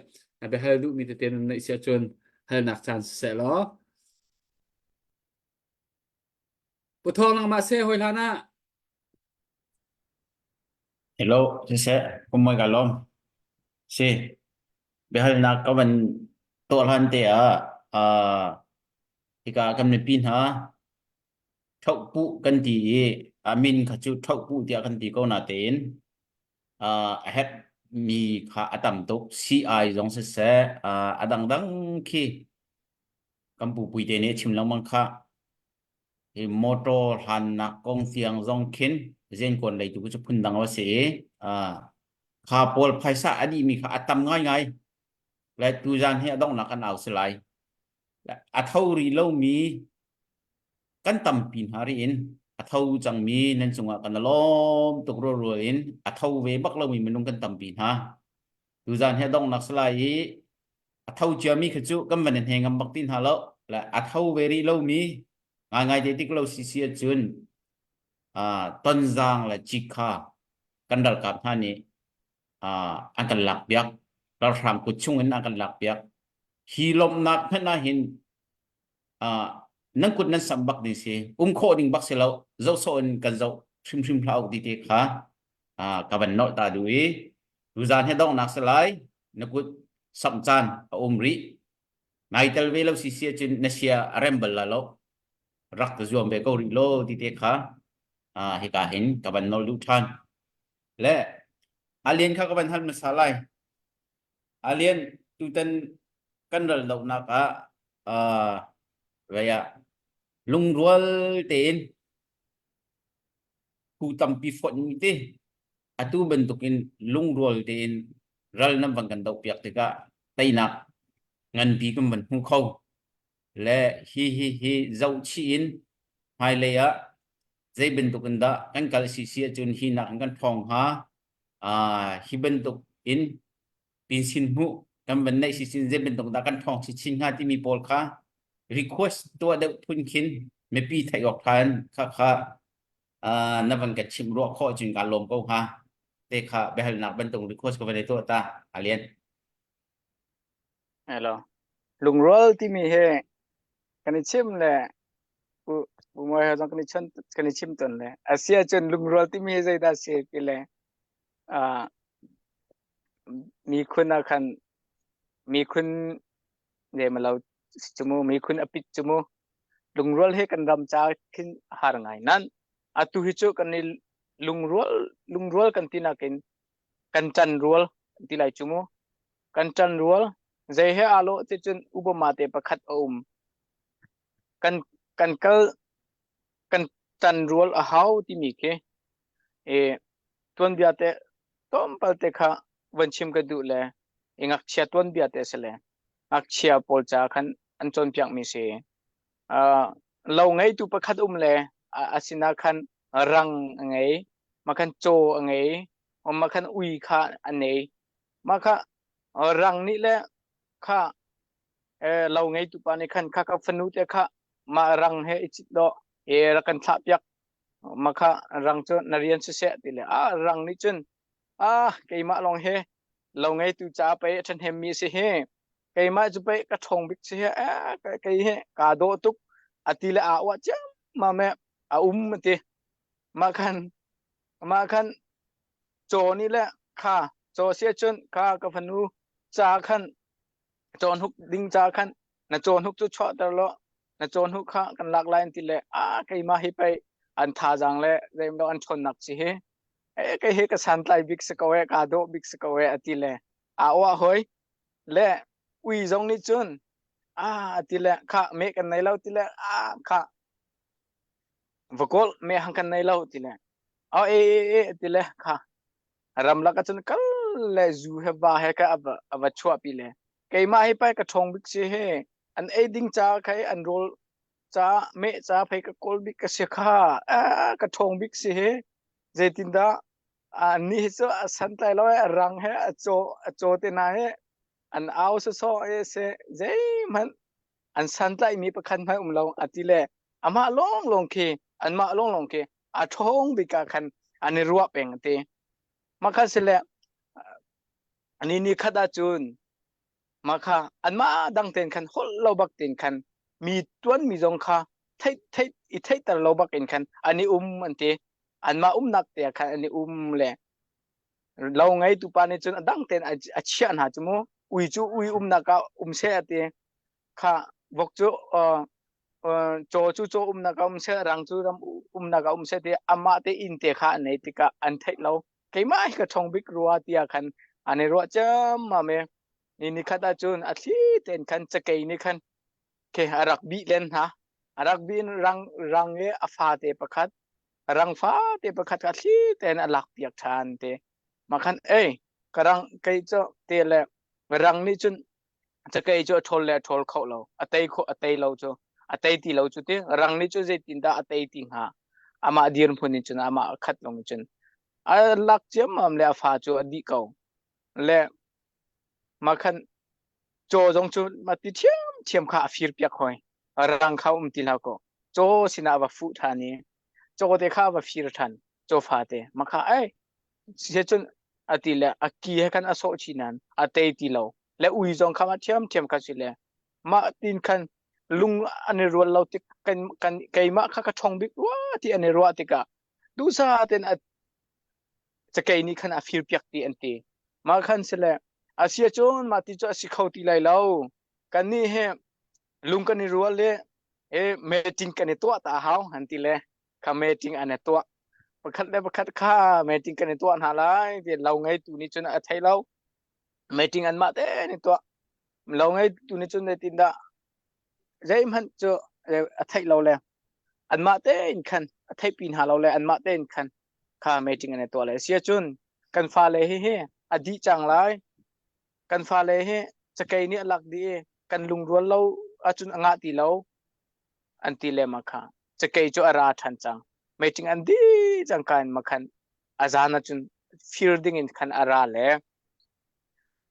Speaker 3: biahal duhmi tete nan neih siahcun halnak caan siseh law. Pu Thawng nangmah seh hawi hlan ah.
Speaker 6: Hello, siseh, kum ka lawm. Si, biahalnak ka van tuah hlan te ah, uh, hika kan mipi hna ṭhohpuh kan ti i a min kha cu ṭhohpuh tiah kan ti ko natein uh, a herh mi kha a tam tuk. CI zong siseh, uh, a dangdang khi kan pupui te nih a chim lengmang kha. Hi motor hlannak kong tiang zong khin zenkuan lei tu cu phundang a si i uh, kha pawl phaisa a dihmi kha a tam ngaingai. Le tuzan hi a donghnak kan au si lai. A tho rih lomi kan tampi hna rih in a tho cangmi nan cungah kan lawm tuk rualrual in a tho ve bak lomi minung kan tampi hna. Tuzan hi a donghnak si lai i a tho ciami kha cu kan van i hne ngam bak ti hna lo. Le a tho ve rih lomi ngaingai te tik lo si si ahcun uh, tonzang le cikha kan ralkap hna nih uh, an kan lak piak ralhrang kut chung in an kan lak piak hi lawmhnak hmanh ah hin uh, nan kut nan sam bak ding si um khawh ding bak si lo zoh sawh in kan zoh hrimhrim hlah uk ti te kha uh, ka van nolh ta duh i tuzan he donghnak si lai na kut samh caan a um rih nai tel ve lo si si ahcun na sia a rem bal la lo rak ka zuam ve ko rih law ti te kha uh, hika hin ka van nawl duh ṭhan le alien kha ka van hal hmasa lai alien tutan kan ral dohnak ah uh, vei ah lungrual tein phu tampi fonh mi te atu bantukin lungrual tein ral nan van kan doh piak tikah teinak nganpi kan van hmu kho le hi hi hi zohchih in hmailei ah zei bantuk in dah kan kal si si ahcun hi nak in kan ṭhawng hnga uh, hi bantuk in pinsin hmuh kan van neih si sin zei bantuk dah kan ṭhawng si chin hnga timi pawl kha request tuah deuh phun khin mipi theih awk khan kha kha uh, na van ka chimh ruah khawh cun ka lawm ko hnga te kha biahalnak bantuk request ka van i tuah ta alian
Speaker 5: Hello. Lungrual timi hi. Kan i chim le Pu Pu Mawi he zong kan i chon kan i chim ton le a si ahcun lungrual timi hi zeidah si ti le uh, mikhun ah khan mikhun zeimalo cu mu mikhun a pit cu mu lungrual he kan ram ca khin har ngai nan atu hi cu kan i lungrual lungrual kan ti nakin kan ṭan rual kan ti lai cu mu kan ṭan rual zei he aa lawh ti cun Obama te pakhat a um kan kan kal kan ṭan rual a hau timi khi e tuanbia te tlawmpal te kha van chim ka duh le i ngakchia tuanbia te si le ngakchia pawl ca khan an cawnpiakmi si. Uh, lo ngeitu pakhat um le a sinah khan rang a ngei, mah khan caw a ngei, mah khan ui kha a nei. Mah kha rang nih le kha eh, lo ngeitu pa nih khan kha ka fanu te kha mah rang he i cit law e rak kan thlah piak mah kha rang cu na rian siseh ti le ah rang nih cun ah keimah lawng he lo ngeitu ca pei a ṭhahnem mi si hi keimah cu pei ka ṭhawng bik si hi eh kei hi kaa dawh tuk a ti le aa uah ciammam e a um a ti mah khan mah khan caw nih le kha caw si ahcun kha ka fanu ca khan cawnhuk ding ca khan na cawnhuk cu chuahter law na cawnhuk kha kan lak lai an ti le a keimah hi pei an thazaang le zeimlo an ṭhawnnak si hi e kei hi ka santlai bik si ko e kaa dawh bik si ko e a ti le a uah hoi le ui zong nih cun a a ti le kha me kan nei lo ti le a kha vakol me hang kan nei lo ti le a e e e ti le kha ramlak ahcun kal le zu he va he ka ava ava chuahpi le keimah hi pai ka ṭhawng bik si he an ei ding ca khai an rawl ca meh ca phei ka kawl bik ka si kha ka ṭhawng bik si he zeitindah an nih hi cu a santlai lo a rang he a caw a caw te hna he an au sawsawh e se zeihmanh an santlaih mi pakhat hmanh um lo a ti le amah lawng lawng khi anmah lawng lawng khi a ṭhawng bik ah khan an i ruah peng ti makha si le ni ni khat ahcun makha anmah dang ten khan holh lo bak ten khan mi tuan mi zong kha theih theih i theihter lo bak in khan an i um an ti anmah umnak te ah khan an i um le lo ngeitu pa nih cun a dang ten a chiah hna cu mu ui cu ui umnak ah um seh a ti kha vok cu caw cu caw umnak ah um seh rang cu ram umnak ah um seh ti amah te inn te kha an nei tikah an theih lo keimah hi ka ṭhawng bik rua tiah khan an i ruah ciammam e ni ni khat ahcun a thli tein khan cakei nih khan ke a rak bih len hna a rak bih in rang rang i a fate pakhat rang fate pakhat kha thli tein a lak piak ṭhan te mah khan ei ka rang kei cu te le rang nih cun cakei cu a ṭhawl le a ṭhawl kho lo a tei kho a tei lo cu a tei ti lo cu ti rang nih cu zeitindah a tei ti hnga amah dirhmun in cun amah a khat long cun a lak ciammam le a fa cu a dih ko le mah khan caw zong cu mah ti ṭhiamṭhiam kha a fir piak hoi rang kha um ti hlah kaw caw sinah a va fuh ṭhan i caw te kha a va fir ṭhan caw fate mah kha ei cun a ti le a ki he khan a sawh chih nain a tei ti lo le ui zong kha mah ṭhiamṭhiam kha si le mah tin khan lung an i rual lo tik kan kan keimah kha ka ṭhawng bik rua ti an i ruah tikah duhsah tein a cakei nih khan a fir piak ti an ti mah khan si le a si ahcun mah ti cu a si kho ti lai lo kannih he lung kan i rual le e meeting kan i tuah ta hau an ti le kha meeting an i tuah pakhat le pakhat kha meeting kan i tuah hna lai ti lo ngeitu nih cun a thei lo meeting an mah te ni tuah lo ngeitu nih cun zeitindah zeihmanh cu a theih lo le anmah tein khan a theihpi hna lo le anmah tein khan kha meeting an i tuah le si ahcun kan fale hi hi a dih cang lai kan fale hi cakei nih a lak dih i kan lungrual lo ahcun a ngah ti lo an ti le ma kha cakei cu a ra ṭhan cang meeting an dih cang ka in ma khan a zan ahcun fir ding in khan a ra le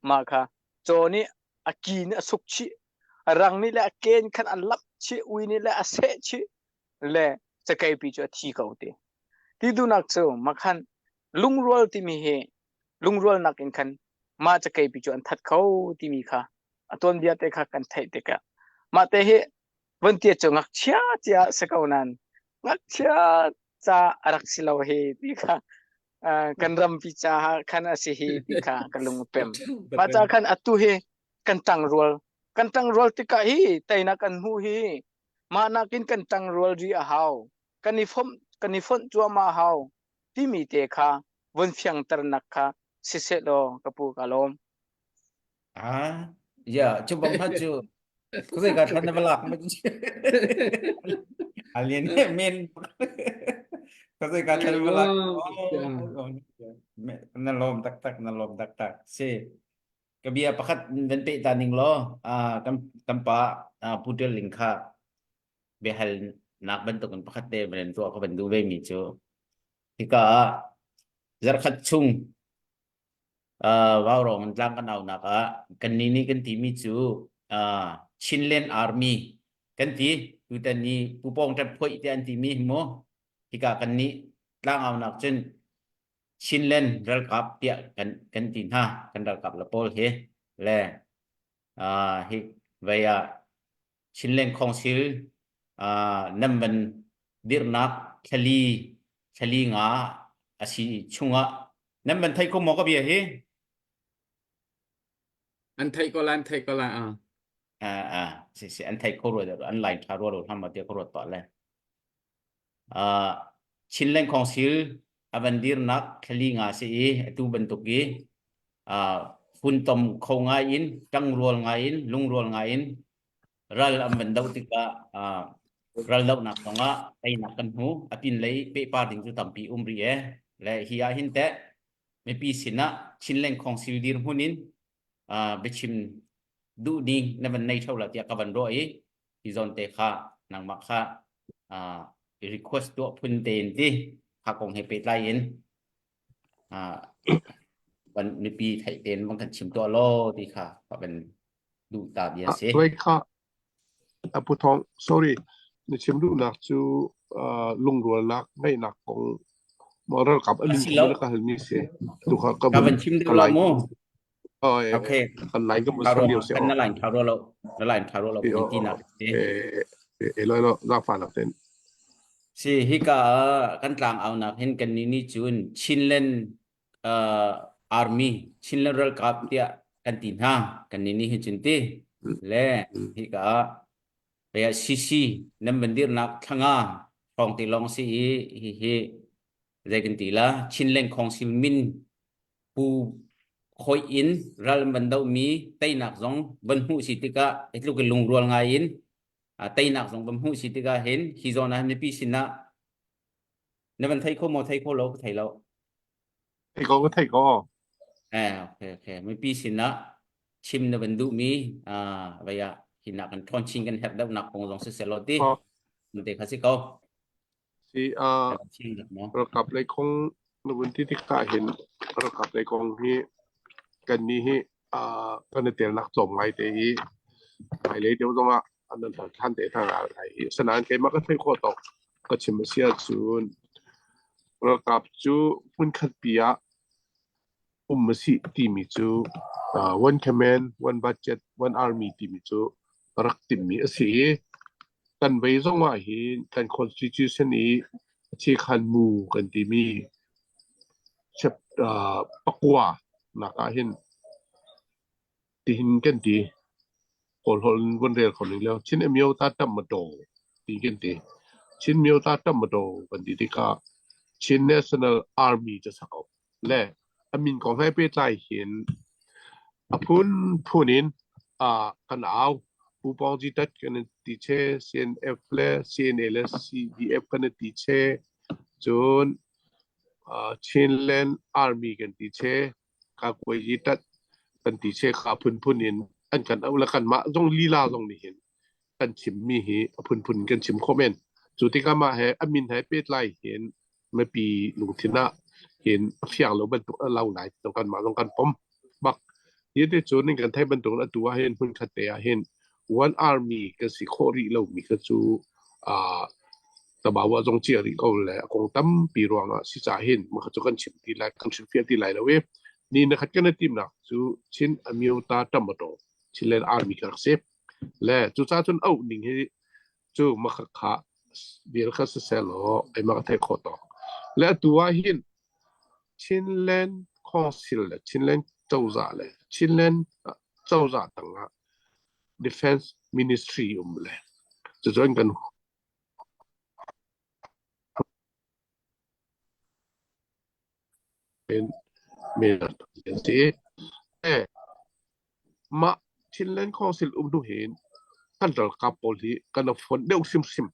Speaker 5: mah kha caw nih a ki nih a suk chih rang nih le a ken khan a lak chih ui nih le a seh chih le cakei pi cu a thi ko ti ti duhnak cu makhan lungrual timi hi lungrualnak in khan mah cakei pi cu an that kho timi kha a tuanbia te kha kan theih tikah mah te hi. Von ti cu ngakchia cia si ko nan ngakchia ca a rak si lo hi ti kha kan rampi ca khan a si hi ti kha ka lung a pem. Mah ca khan atu hi kan ṭangrual kan ṭangrual tikah hi teinak kan hmuh hi mah nakin kan ṭangrual rih a hau. Kan i fomh kan i fonh cuahmah a hau timi te kha vun fiangternak kha siseh law ka pu ka lawm.
Speaker 6: Ah, ya, cu bang hna cu kuzai ka thlan na va lak ma alien men kuzai ka thlan va lak. Na lawm taktak, na lawm taktak. Si, ka bia pakhat van pe ta ning law, ah kan kan pa Pu Ṭial Ling kha biahal nak bantukin pakhat te van tuah ka van duh ve mi cu hika ah zarkhat chung Vaurawng in tlang kan aunak ah kannih nih kan timi cu Chinland Army kan ti. Tutan ni Pupawng ṭep phoih tiah an timi hi mu. Hika kannih tlang aunak cun Chinland ralkap tiah kan kan ti hna. Kan ralkap le pawl hi le hi vei ah Chinland Council nan van dirhnak thlali thlali nga a si chungah nan van thei kho maw ka bia hi?
Speaker 3: An theih ko lai, an theih ko lai. Ah.
Speaker 6: Ah, ah, si si an thei kho rua an line tha rua lo hlam ma tia ko ruat pah le. Ah, Chinland Council a van dirnak thlali nga si i atu bantuk i ah funtom kho ngai in ṭangrual ngai in lungrual ngai in ral an van doh tikah ah ral dohnak zongah teinak kan hmu a pinlei pehpar ding cu tampi um rih e le hi ah hin teh mipi sinah Chinland Council dirhmun in ah biachim duh ding na van nei ṭheo la tiah ka van ruah i hi zawn te kha nangmah kha ah request tuah phun tein ti kha kong he pehtlai in van mipi theih tein van kan chim tuah law ti kha ka van duh ta bia si.
Speaker 4: Tuai kha Apu Thawng sorry na chim duhnak cu lungrualnak ngeihnak kong maw ralkap a min kong na ka halmi si tu kha
Speaker 6: ka van chim deuh la mu. Okay.
Speaker 4: Kan line ka mun lio
Speaker 6: si. Kan na line tha ro lo. Na line tha ro lo kan ti nak si.
Speaker 4: Eh eh lo lo za fa nak ten.
Speaker 6: Si hika kan tlang au nak hin kan ni ni cun Chinland uh, Army Chinland ralkap tiah kan ti hna kan ni ni hi cun ti le hika ah CC nan bandir nak thlanga hrawng ti long si i hi hi zei kan ti la Chinland Council min pu khoi in ral an van do mi teinak zong van hmuh si tikah hitluk in lungrual ngai in teinak zong van hmuh si tikah hin hi zawn ah mipi sinah na van thei kho maw thei kho lo ka thei lo
Speaker 4: thei ko ka thei ko
Speaker 6: eh okay okay mipi sinah chim na van duh mi vaya hinak kan ṭhawn chin kan herh deuh nak kong zong si selaw ti te kha si ko
Speaker 4: Si ralkap lei kong na vun ti tikah hin ralkap lei kong hi kannih hi kan i telnak tlawm ngai te i hmailei deuh zongah an nan hal ṭhan te hna lai i asinain keimah ka theih khawh tawk ka chim a si ahcun ralkap cu hmunkhat pi ah um a si timi cu one command, one budget, one army timi cu rak timhmi a si i kan vei zong ah hin kan constitution i chikhan mu kan timi pakua nak ah hin tihin kan ti kawl holh in vun rel kho ning leo Chin Amyota Tamadaw ti kan ti Chin Myota Tamadaw kan ti tikah Chin National Army cu sak le a min kong he pehtlai hin a phunphun in kan au. Pu Pawng Ji Tat kan in ti che, CNF le CNA le CDF kan in ti che, cun Chinland Army kan ti che, Kakuai Tat kan ti che kha a phunphun in an kan auh le kanmah zong lila zong nih hin kan chimmi hi a phunphun kan chim khawh men. Cu tikah mah he a min he pehtlai hin mipi lungthin ah hin a fiang lo bantuk a lo lai ti kanmah zong kan pom bak. Hi te cu ning kan theih bantuk in atu ah hin hmunkhat te ah hin one army kan si khawh rih lomi kha cu uh, tabawa zong cia rih ko le a kong tampi ruangah si ca hin mah cu kan chim ti lai kan hrilhfiah ti lai lo i ni na khat kan i timnak cu Chin Amyota Tamadaw Chinland Army ka rak si le cucaah cun auh ning hi. Cu makhakha vial kha siseh law keimah ka theih khawh tawk. Le atu ah hin Chinland Council le Chinland cozah le Chinland cozah tangah Defense Ministry um le cucun kan an si. Mah Chinland Council um hnu hin kan ralkap pawl hi kan i fonh deuh hrimhrim.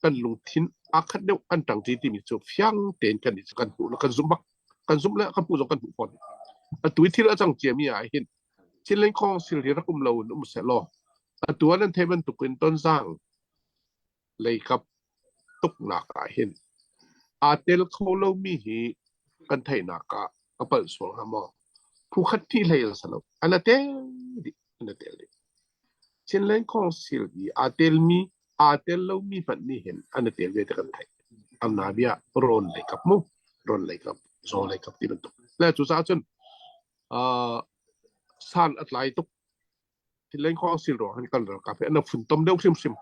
Speaker 4: Kan lungthin aa khat deuh kan ṭangṭi timi cu fiang tein kan i kan hmuh le kan zumh bak. Kan zumh le kan hmuh zong kan hmuh fawn. Atu i thil a cang ciami ah hin Chinland Council hi rak um lo in um sehlaw atu ah nan theih bantuk in Tonzang leikap tuknak ah hin aa tel kho lomi hi kan theihnak ah ka palh sual hnga maw? Phu khat hnih hlei an si lo. An a tel dih. An a tel dih. Chinland Council i aa telmi aa tel lomi hmanh nih hin an i tel ve ti kan theih. Amna bia rawn leikap mu rawn leikap zaw leikap ti bantuk. Le cucaah cun uh, san a tlai tuk Thileng Council ruang hin kan ralkap hi an funtom deuh hrimhrim.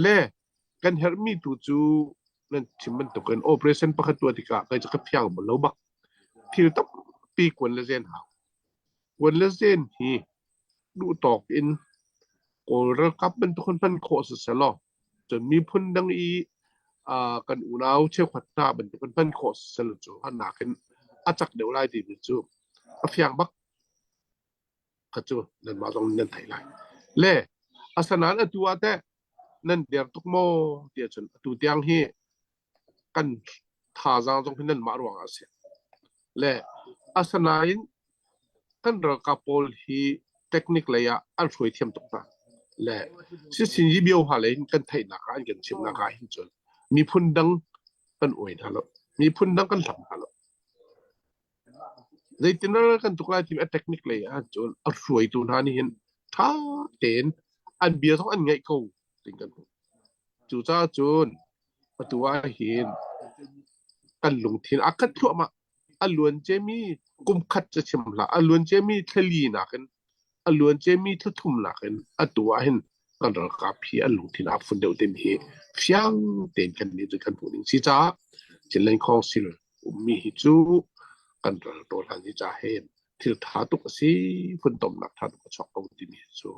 Speaker 4: Le kan herhmi tu cu nan chim bantukin operation pakhat tuah tikah kai cu ka fiang bal lo bak. Thil tampi kuan le zen hau. Kuan le zen hi duh tawk in Kawl ralkap bantuk in hman khawh si selaw cun miphun dang i uh, kan unau cheukhat hna bantuk in hman khawh si selaw cu nakin a cak deuh lai timi cu a fiang bak. Kha cu nanmah zong nih nan theih lai. Le asinain atu ah teh nan der tuk maw tiah cun atu tiang hi kan thazaang zong hi nanmah ruangah a si. Le asinain kan ralkap pawl hi technique lei ah an hruai thiam tuk hna. Le sisin yi bio ha lei in kan theihnak ah an kan chimnak ah hin cun miphun dang kan uai hna lo. Miphun dang kan hlam hna lo. Zeitin kan tuk lai timi a technique lei ah cun a hruaitu hna nih hin ṭha tein an bia zong an ngaih ko ting kan hmuh. Cucaah cun atu ah hin kan lungthin a khat thluahmah. A luan ciami kum khat cu chim hlah, a luan ciami thlali nakin a luan ciami thla nakin atu ah hin kan ralkap hi an lungthin aa fun deuh timi hi fiang tein kan nih cu kan hmuh ning si caah Chinland Council ummi hi cu kan ral tawl hlan hi ca hin thil tha tuk a si funtomnak tha tuk a chuak ko timi cu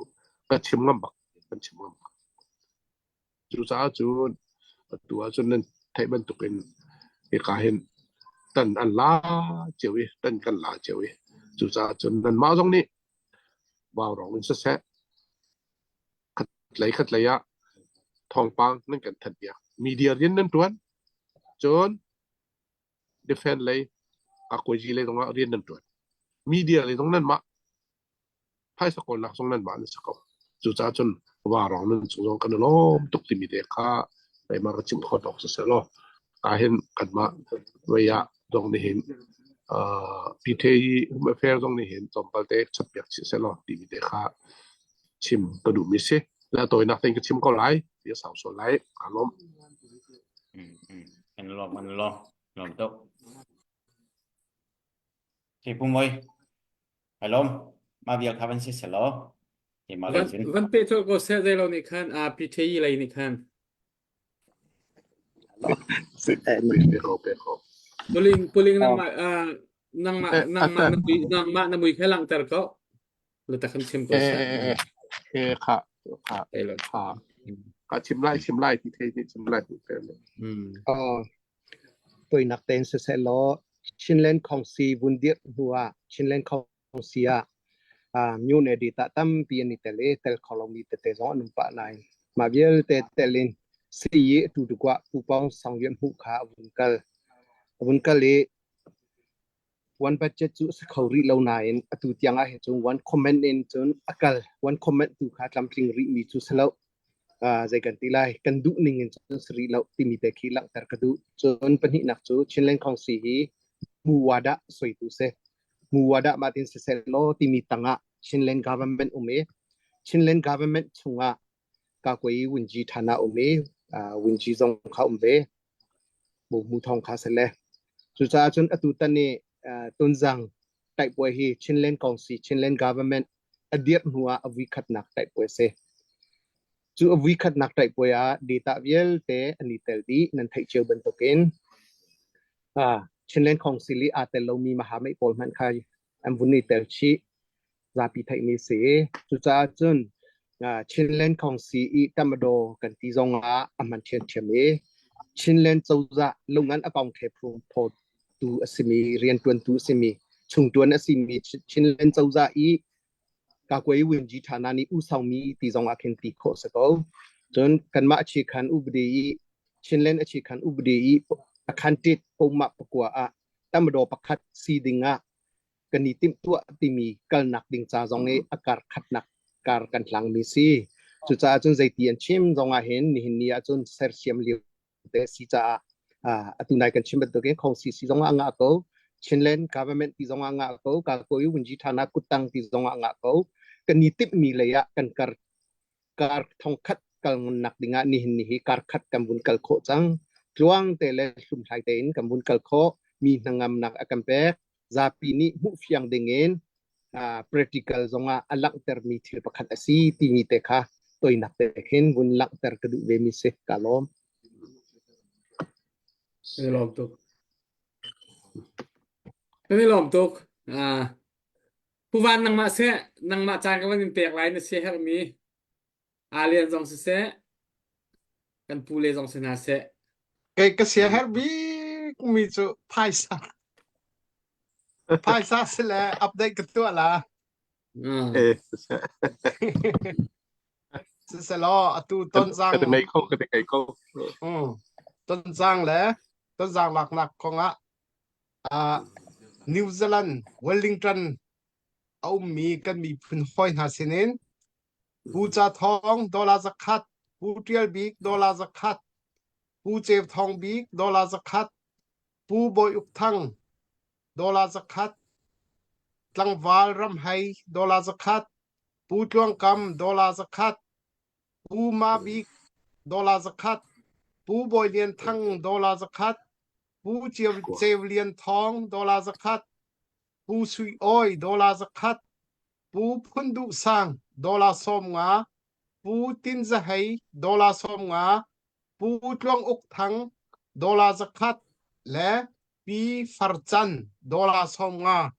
Speaker 4: ka chim ngam bak kan chim ngam bak cucaah cun atu ahcun nan theih bantukin hika hin tan an la cio i tan kan la cio i cucaah cun nanmah zong nih vaurawng in siseh khatlei khatlei ah thawngpang nan kan thanh piak media rian nan tuan cun defend lei kakuazi lei zongah rian nan tuan media lei zong nan mah phaisa kawlnak zong nan mah nan si ko cucaah cun vaurawng nan cung zong kan i lawm tuk timi te kha keimah ka chim khawh tawk siseh law ka hin kanmah vei ah zong nih hin PTA home affair zong nih hin tlawmpal te chappiak chih seh law timi te kha chim ka duhmi si la tawinak tein ka chim ko lai ti a sau sual lai ka lawm
Speaker 6: Kan lawm kan lawm lawm tuk Ke pumoi Alom ma vial kha van si selaw ke ma lei cun
Speaker 3: Van pe colh ko seh zei lo nih khan a PTE lei nih khan
Speaker 4: Pe ko pe ko
Speaker 3: Puling puling nangmah nangmah nangmah na mui nangmah na mui kha langhter ko le ta kan chim ko seh
Speaker 4: Eh eh kha kha kha kha chim lai chim lai ti thei nih chim lai ti thei
Speaker 1: Oh toinak tein siseh law Chinland Council vun dirh hnu ah Chinland Council ah myone data tampi an i tel i tel kho lomi tete zong an um pah nain mah vialte tel in sii tu tukah pupawng sangyuan hmuh kha a vun kal a vun kal i one budget cu a si kho rih lo nain atu tiang ah hin cun one comment in cun a kal one comment tu kha tlamtling rih mi cu si lo zei kan ti lai kan duh ning in cun si rih lo timi te khi langhter ka duh cun pahnihnak cu Chinland Council hi muwada soitu si muwada ma tin siseh law timi tangah Chinland government um i Chinland government chungah ka koi wunji thana um i wunji zong kha um ve mu thong kha sele cucaah cun atu tan i Tonzang taihpuai hi Chinland Council Chinland government a dirh hnu ah a vui khatnak taihpuai si. Cu a vuikhatnak ṭaihpuai ah data vialte an i tel dih nan theih cio bantukin Chinland Council i aa tel lomi Mahamei pawl hmanh kha an vun i tel chih. Zapi theihmi si. Cucaah cun Chinland Council i Tamadaw kan ti zong ah a hman ṭhiamṭhiam i Chinland cozah lungan a kong the phawtu a simi rianṭuantu a simi chungṭuan a simi Chinland cozah i Kakuai Winji Thana nih usangmi ti zong ah khin ti khawh si ko. Cun kanmah a chikhan upadi i Chinland a chikhan upadi i a khantit poma pakua ah tamadaw pakhat si ding ah kan i timhtuah timi kalnak ding ca zong i a kar khatnak kar kan hlangmi si. Cucaah cun zeiti an chim zong ah hin nihin ni ah cun sersiam lio te si caah atu nai kan chim bantukin khongsi si zong ah ngah ko Chinland government ti zong ah ngah ko ka ko i wunji thana kuttang ti zong ah ngah ko kan i timhmi lei ah kan kar kar thongkhat kal nak ding ah nihin ni hi kar khat kan vun kal khawh cang tluang te le hlumhlai tein kan vun kal khawh mi hnangamnak a kan pek zapi nih hmuh fiang ding in practical zongah a langhtermi thil pakhat a si timi te kha toinak te khin vun langhter ka duh ve mi si ka lawm.
Speaker 3: Kan i lawm tuk. Kan i lawm tuk. Ah, Pu Van nangmah seh, nangmah caan ka van in pek lai na si herhmi Alian zong siseh, kan pu le zong si hna seh.
Speaker 1: Kei ka sia herh bik mi cu phaisa. Phaisa si le update ka tuah la.
Speaker 4: Eh,
Speaker 1: Siselaw atu tonzang
Speaker 4: ka ngei kho ka ngei kho.
Speaker 1: Mm. Tonzang le tonzang laknak kongah uh, New Zealand Wellington a ummi kan miphun hawi hna sinin Pu Ca Thawng dollar zakhat, Pu Ṭial Bik dollar zakhat, Pu Ceu Thawng Bik dollar zakhat, Pu Bawi Uk Thang dollar zakhat, Tlangval Ram Hei dollar zakhat, Pu Tluang Kam dollar zakhat, Pu Ma Bik dollar zakhat, Pu Bawi Lian Thang dollar zakhat, Pu Ceu Lian Thawng dollar zakhat, Pu Sui Awi dollar zakhat, Pu Phun Duh Sang dollar 50, Pu Tin Za Hei dollar 50, Pu Tluang Uk Thang dollar zakhat le Pi Far Can dollar 50.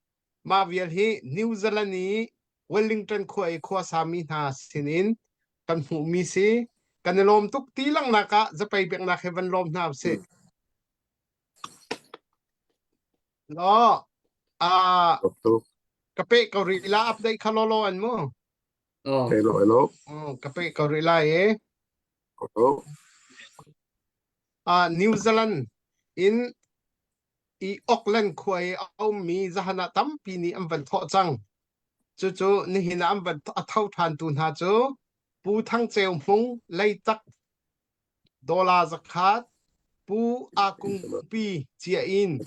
Speaker 1: Mah vial hi New Zealand i Wellington khua i khua sami hna sinin kan hmuhmi si. Kan i lawm tuk ti langhnak ah zapei peknak he van lawm hna usih. Law, ah ka pe ko rih la update kha lolo an mu.
Speaker 3: Oh.
Speaker 4: Hello, hello.
Speaker 1: Oh, ka pe ko rih lai e.
Speaker 4: Hello.
Speaker 1: Ah, New Zealand in i Auckland khua i a ummi zahan ah tampi nih an van thawh cang. Cucu nihin ah an van a tho ṭhan tu hna cu Pu Thang Ceu Hmung Leitak Dollar zakhat, Pu Aa Kungpi cia in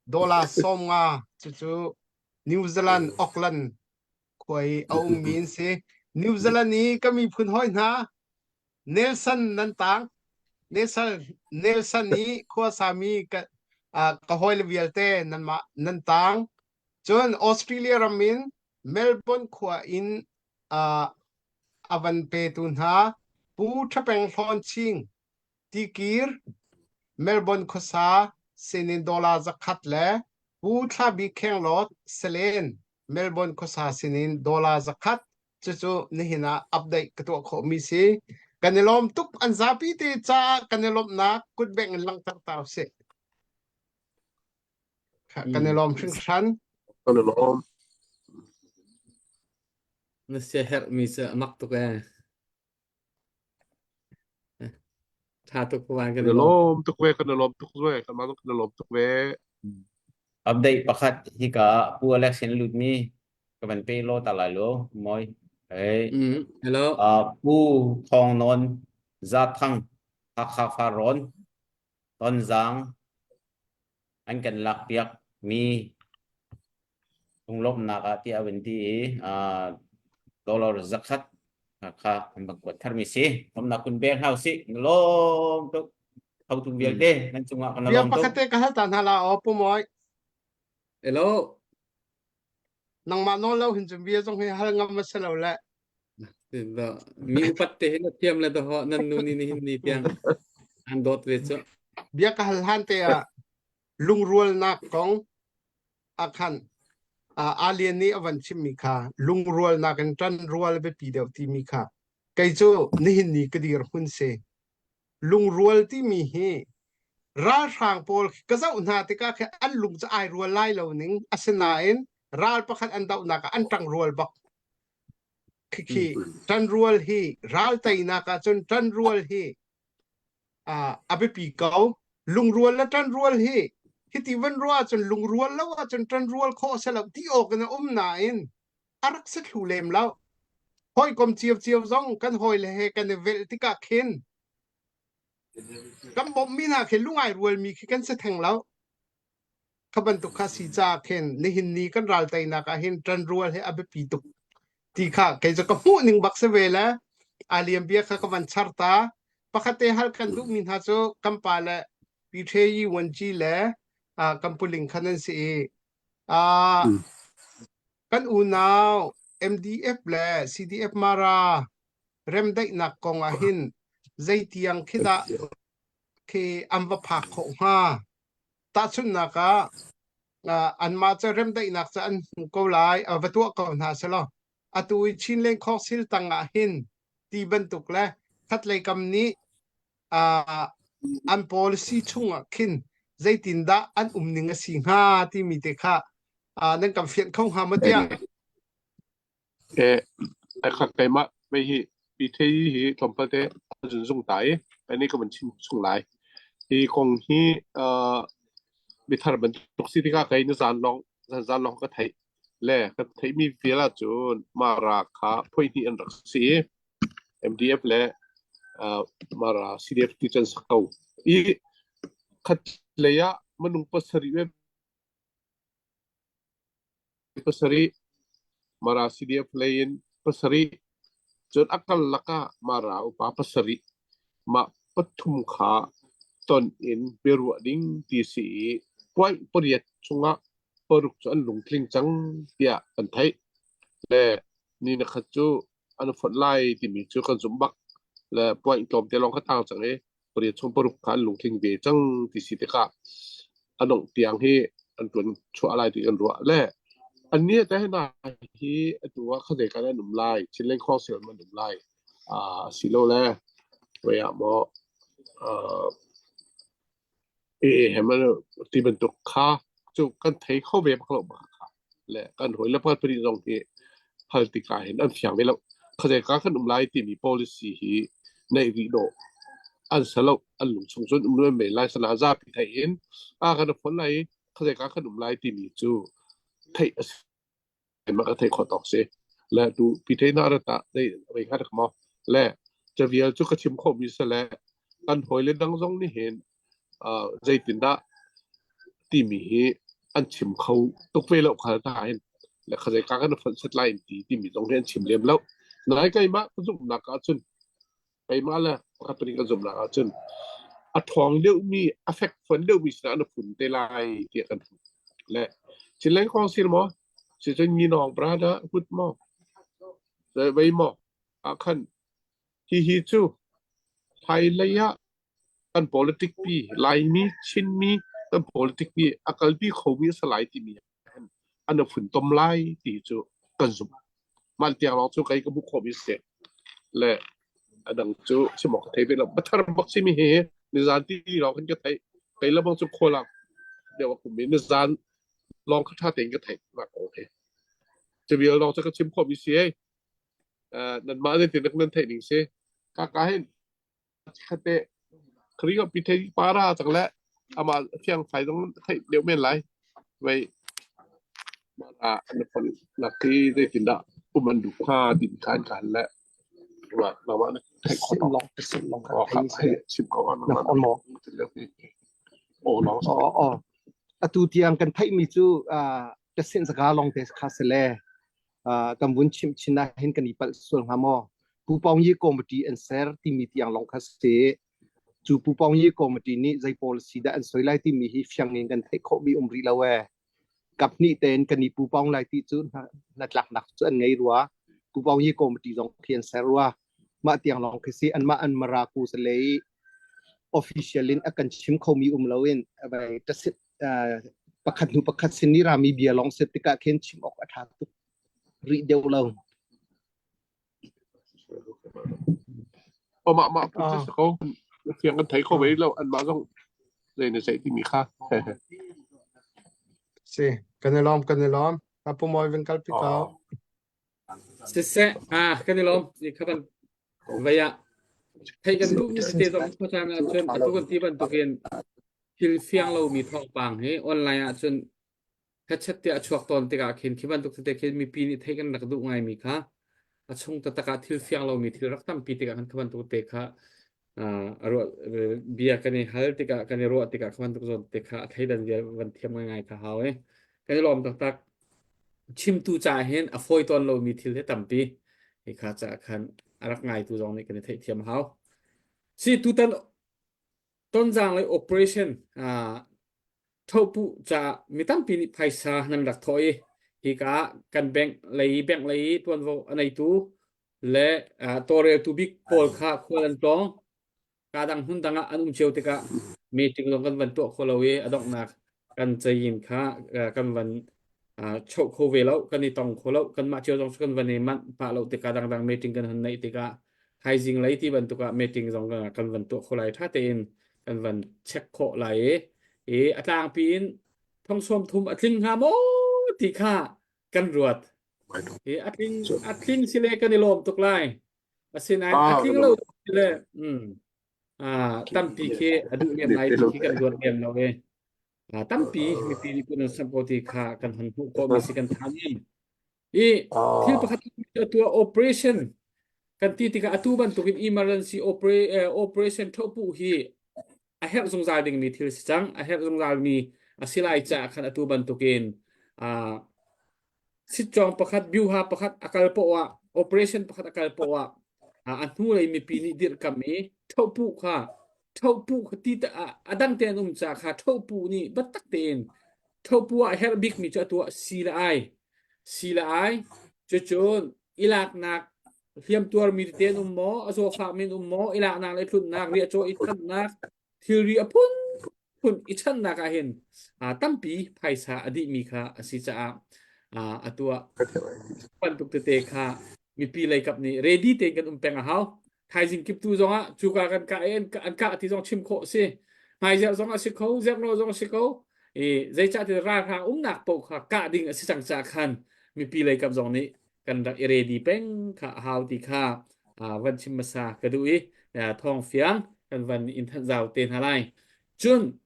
Speaker 1: dollar 50 cucu New Zealand Auckland khua i a ummi an si. New Zealand i ka miphun hawi hna Nelson nan tang. Nelson Nelson i khuasami ka uh, ka hawile vialte nanmah nan tang. Cun Australia ram in Melbourne khua in uh, a van petu hna Pu Ṭhapeng Hlawn Ching, Tikir, Melbourne khuasa sinin dollar zakhat le Pu Thla Bik Khenglawt, Selen, Melbourne khuasa sinin dollar zakhat cucu nihin ah update ka tuah khawhmi si. Kan i lawm tuk an zapi te caah kan i lawmhnak kutbeng in langhter ta usih. Kan i lawm hringhran.
Speaker 4: Kan i lawm.
Speaker 3: Na siaherhmi cu a mak tuk ee. Ṭha tuk wan kan
Speaker 4: i
Speaker 3: i lawm.
Speaker 4: lawm tuk ve, kan i lawm tuk ve, kan mah kan i lawm tuk ve.
Speaker 6: Update pakhat hika Pu Alex in lutmi ka van pe law ta lai lo moi. Hey.
Speaker 3: Mm, hello.
Speaker 6: Uh, Pu Thawng Nawn Za Thang Hakha Farrawn Tonzang an kan lakpiak mi lunglawmhnak ah tiah a vun ti i uh, dollar zakhat kha an bang kuat tharmi si lawmnak kun beng hau si lawm tuk thotu vialte nan cungah kan
Speaker 1: Bia
Speaker 6: lawm tuk
Speaker 1: pakhat te ka hal ta hna la aw pu moi
Speaker 3: Hello.
Speaker 1: nangmah nawl lo hin cun bia zong hi hal ngam a si lo le.
Speaker 3: Mi upat te hin a thiam le dawh nan nu ni nihin ni tiang an dawt ve cu.
Speaker 1: Bia ka hal hlan te ah lungrualnak kong ah khan Alien nih a van chimmi kha lungrualnak in ṭan rual biapi deuh timi kha kei cu nihin ni ka dir hmun si. Lungrual timi hi ralhrang pawl ka zoh hna tikah khi an lung cu ai rual lai lo ning asinain ral pakhat an dohnak ah an ṭang rual bak. Khikhi ṭanrual hi ral teinak ahcun ṭanrual hi a biapi ko. Lungrual le ṭanrual hi hiti van ruah ahcun lungrual lo ahcun ṭanrual khawh a si lo ti awk in a um nain a rak si thlu lem lo. Hawikom ciocio zong kan hawile he kan i velh tikah khin kan bawmhmi hna khi lungai rualmi khi kan si theng lo. Kha bantuk kha si caah khin nihin ni kan ral teinak ah hin ṭanrual hi a biapi tuk ti kha kei cu ka hmuh ning bak si ve le a liam bia kha ka van char ta. Pakhat te hal kan duhmi hna cu kan pa le Pi Ṭhe Yi Wan Ci le uh, kan puling kha nan si i uh, kan unau MDF le CDF Mara remdaihnak kong ah hin zeitiang khi dah khi an va phak khawh hnga? Tahchunhnak ah, anmah cu remdaihnak cu an hmu ko lai, va tuah ko hna selaw atu i Chinland Council tang ah hin ti bantuk le khatlei kam nih an policy chungah khin zeitindah an um ning a si hnga timi te kha nan kan fianh kho hnga maw tiah?
Speaker 4: Keimah mei hi pi thei hi tlawmpal te a zunzung ta i kei nih ka van chim chung lai. Hi kong hi mithar bantuk si tikah kei nizan lawng zanzan lawng ka theih le ka theihmi vial ahcun Mara kha phoihnih an rak si i MDF le Mara CDF ti cun sak ko. I khat lei ah minung pasarih ve pasarih, Mara CDF lei in pasarih, cun a karlak ah Mara upa pasarih, mah pathum kha ton in biaruah ding ti si i point pariat chungah paruk cu an lungtling cang tiah kan theih. Le ni na khat cu an fonh lai timi cu kan zumh bak. Le point tlawmte lawng kha tang cang i pariat chung paruk kha an lungtling ve cang ti si tikah a dongh tiang hi an ṭuan chuah lai ti kan ruah le annih te hna hi atu ah khuazei kan an um lai Chinland Council an um lai asilole wei ah maw ti bantuk kha cu kan thei kho ve bak lo bak kha le kan hawi le pakhat pahnih zong hi hal tikah hin an fiang ve lo. Khuazei ka kan um lai timi policy hi neih rih dawh an si lo. An lungchung cun um men lai sana zapi theih in a kan phon lai i khuazei ka kan um lai timi cu theih a si. Mah ka theih khawh tawk si. Le tu pi thei na ra ta dei wei kha rak maw. Le cavial cu ka chim khawhmi si le kan hawile dang zong nih hin zeitindah timi hi an chim kho tuk ve lo kha hna hin le kha zei ka kan fonh set lai ti timi zong hi an chim lem lo. Nai keimah ka zumhnak ahcun keimah le pakhat pahnih kan zumhnak ahcun a ṭhawng deuhmi a fekfuan deuhmi sinah na phun te lai tiah kan hmuh. Le Chinland Council maw sicun Nginawng brother hut maw vei maw ah khan hihi cu hmailei ah kan politic pi Laimi Chinmi kan politic pi a kalpi khomi a si lai timi an funtom lai ti cu kan zumh. Mah tiang lawng cu kei ka hmuh khawhmi si. Le a dang cu chim awk ka thei ve lo. Bathar bak simi hi nizan ti lawng khin ka theih. Kei le bang cu khual ah deuh a kum i nizan lawng kha ṭha tein ka theih nak kong hi. Cu vial lawng cu ka chim khawhmi si ei. Nanmah zeitin nan theih ning si. Kaka hin Khate Khrih pi thei para cang le amah thiang fai zong theih deuh men lai. Vei ah an phon nak hi zeitindah um an duh hnga ti kha an kan le nangmah na theih khawh
Speaker 7: long long
Speaker 4: chim ko
Speaker 7: na on mo
Speaker 4: oh long
Speaker 7: oh oh atu tiang kan theih mi cu ka sin zaka long te kha se le kan vun chimh chin ah hin kan i palh sual hnga maw? Pupawngyi committee an ser timi tiang lawng kha si. Cu Pupawngyi committee nih zei policy dah an soi lai timi hi fiang in kan theih khawhmi um rih lo ee. Kap hnih tein kan i pupawng lai ti cu hnatlaknak cu an ngei rua. Pu Pau Yi committee zong khi an ser rua. Mah tiang lawng khi si anmah an Maraku sale i official in a kan chim khomi um loin vai tasit pakhat hnu pakhat sin ni rami bia lawng set tikah khin chim awk a ṭha tuk rih deuh lo.
Speaker 4: O mah mah phun si ko. Fiang kan thei kho ve lo an mah zong zei na zei timi kha.
Speaker 1: Si, kan i lawm kan i lawm. Apu Mawi vin kal pi ko.
Speaker 3: Siseh, ah kan i lawm. Ni kha ban vei ah thei kan duh mi tete zong khuacaan ahcun atu kan ti bantukin thil fiang lomi thawngpang hi online ahcun hetchet tiah a chuak tawn tikah khin khi bantuk tete khi mipi nih theih kan rak duh ngaimi kha a chung taktak ah thil fiang lomi thil rak tampi tikah khan kha bantuk te kha a ruah bia kan i hal tikah kan i ruah tikah kha bantuk zawn te kha a thleidan bia van thiam ngaingai kha hau i kan i lawm taktak chimtu caah hin a fawi tawn lomi thil hi tampi hi kha caah khan a rak ngaitu zong nih kan i theihthiam hau si tutan tonzang lei operation thohpuh caah mi tampi nih phaisa nan rak thawh i hika kan bank lei bank lei tuanvo a neitu le tawlreltu bik pawl kha khual an tlawng. Ka dang hmun dang ah an um cio tikah meeting zong kan van tuah kho lo i a donghnak kan cayin kha kan van choh kho ve lo, kan i tong kho lo, kanmah cio zong cu kan van i manh pah lo tikah dangdang meeting kan hun neih tikah thaizing lei ti bantuk ah meeting zong kan van tuah kho lai ṭha tein kan van check khawh lai i i a tlangpi in thong sawm thum a tling hnga maw ti kha kan ruat. Hi a tling a tling si le kan i lawm tuk lai. Asinain a tling lo si le mm, ah, tampi khi a duh lem lai ti khi kan ruat lem lo e. Ah, tampi mipi nih kun an samh ko ti kha kan hon hmuh khawh mi si kan than in. I thil pakhat atu operation kan ti tikah atu bantukin emergency opera, eh, operation thopu hi a herh zungzal dingmi thil si cang. A herh zungzal mi a si lai caah khan atu bantukin ah Sitcawng pakhat, byuha pakhat a kal poah ah, operation pakhat a kal poah ah, a hnulei mipi nih dirhkamh i thohpuh kha thohpuh kha ti a dang te an um ca kha thohpuh nih biatak tein thohpuh ah a herh bikmi cu atu ah si le ai si le ai cucun ilaknak hliamtuar mi tete an um maw a zawfah mi an um maw ilaknak le tlunnak riahcaw i thannak thilri a phunphun i channak ah hin tampi phaisa a dihmi kha a si caah a tuah bantuk tete kha mipi lei kap nih ready tein kan um peng a hau. Thaizing kiptu zongah cuka kan kah i an kah ti zong chim khawh si. Hmaizerh zong a si kho, zerhno zong a si ko. I zeicah ti ralhrang umnak paoh kha kah ding a si cang caah khan mipi lei kap zong nih kan rak i ready peng kha a hau ti kha van chim hmasa ka duh i thawng fiang kan van in thanh zau te hna lai. Cun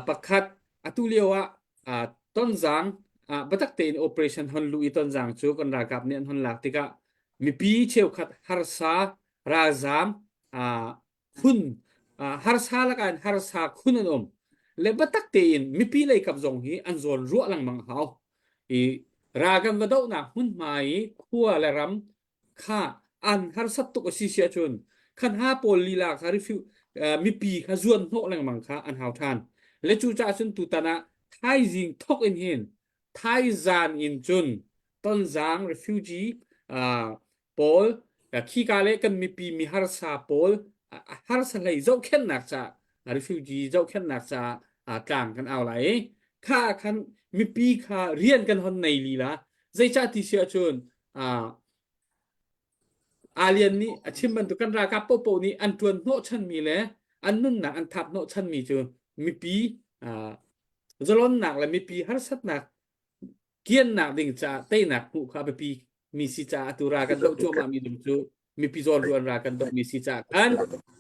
Speaker 3: pakhat atu lio ah Tonzang biatak tein operation hon luh i Tonzang cu kan ralkap nih an hon lak tikah mipi cheukhat harsa ralzaam khun harsa lakah in harsa khun an um le biatak tein mipi lei kap zong hi an zawn ruah lengmang hau i ral kan va dohnak hmunhma i khua le ram kha an harsat tuk a si si ahcun khan ha pawl lila kha refu mipi kha zuan hnawh lengmang kha an hau ṭhan le cu caah cun tutan ah thaizing thok in hin thaizan in cun Tonzang refugee pawl khika le kan mipi mi harsa pawl harsa hlei zohkhenhnak ca refugee zohkhenhnak ca tlang kan au lai i kha khan mipi kha rian kan hon nei lila zeicah ti si ahcun Alian nih a chim bantuk kan ralkap paohpaoh nih an ṭuan hnawhchanmi le an nunnak an thap hnawhchanmi cu mipi zalonnak le mipi harsatnak kiannak ding caah teinak hmuh kha a biapi mi si caah atu ral kan doh cuahmah mi ding cu mipi zawnruan ral kan doh mi si caah khan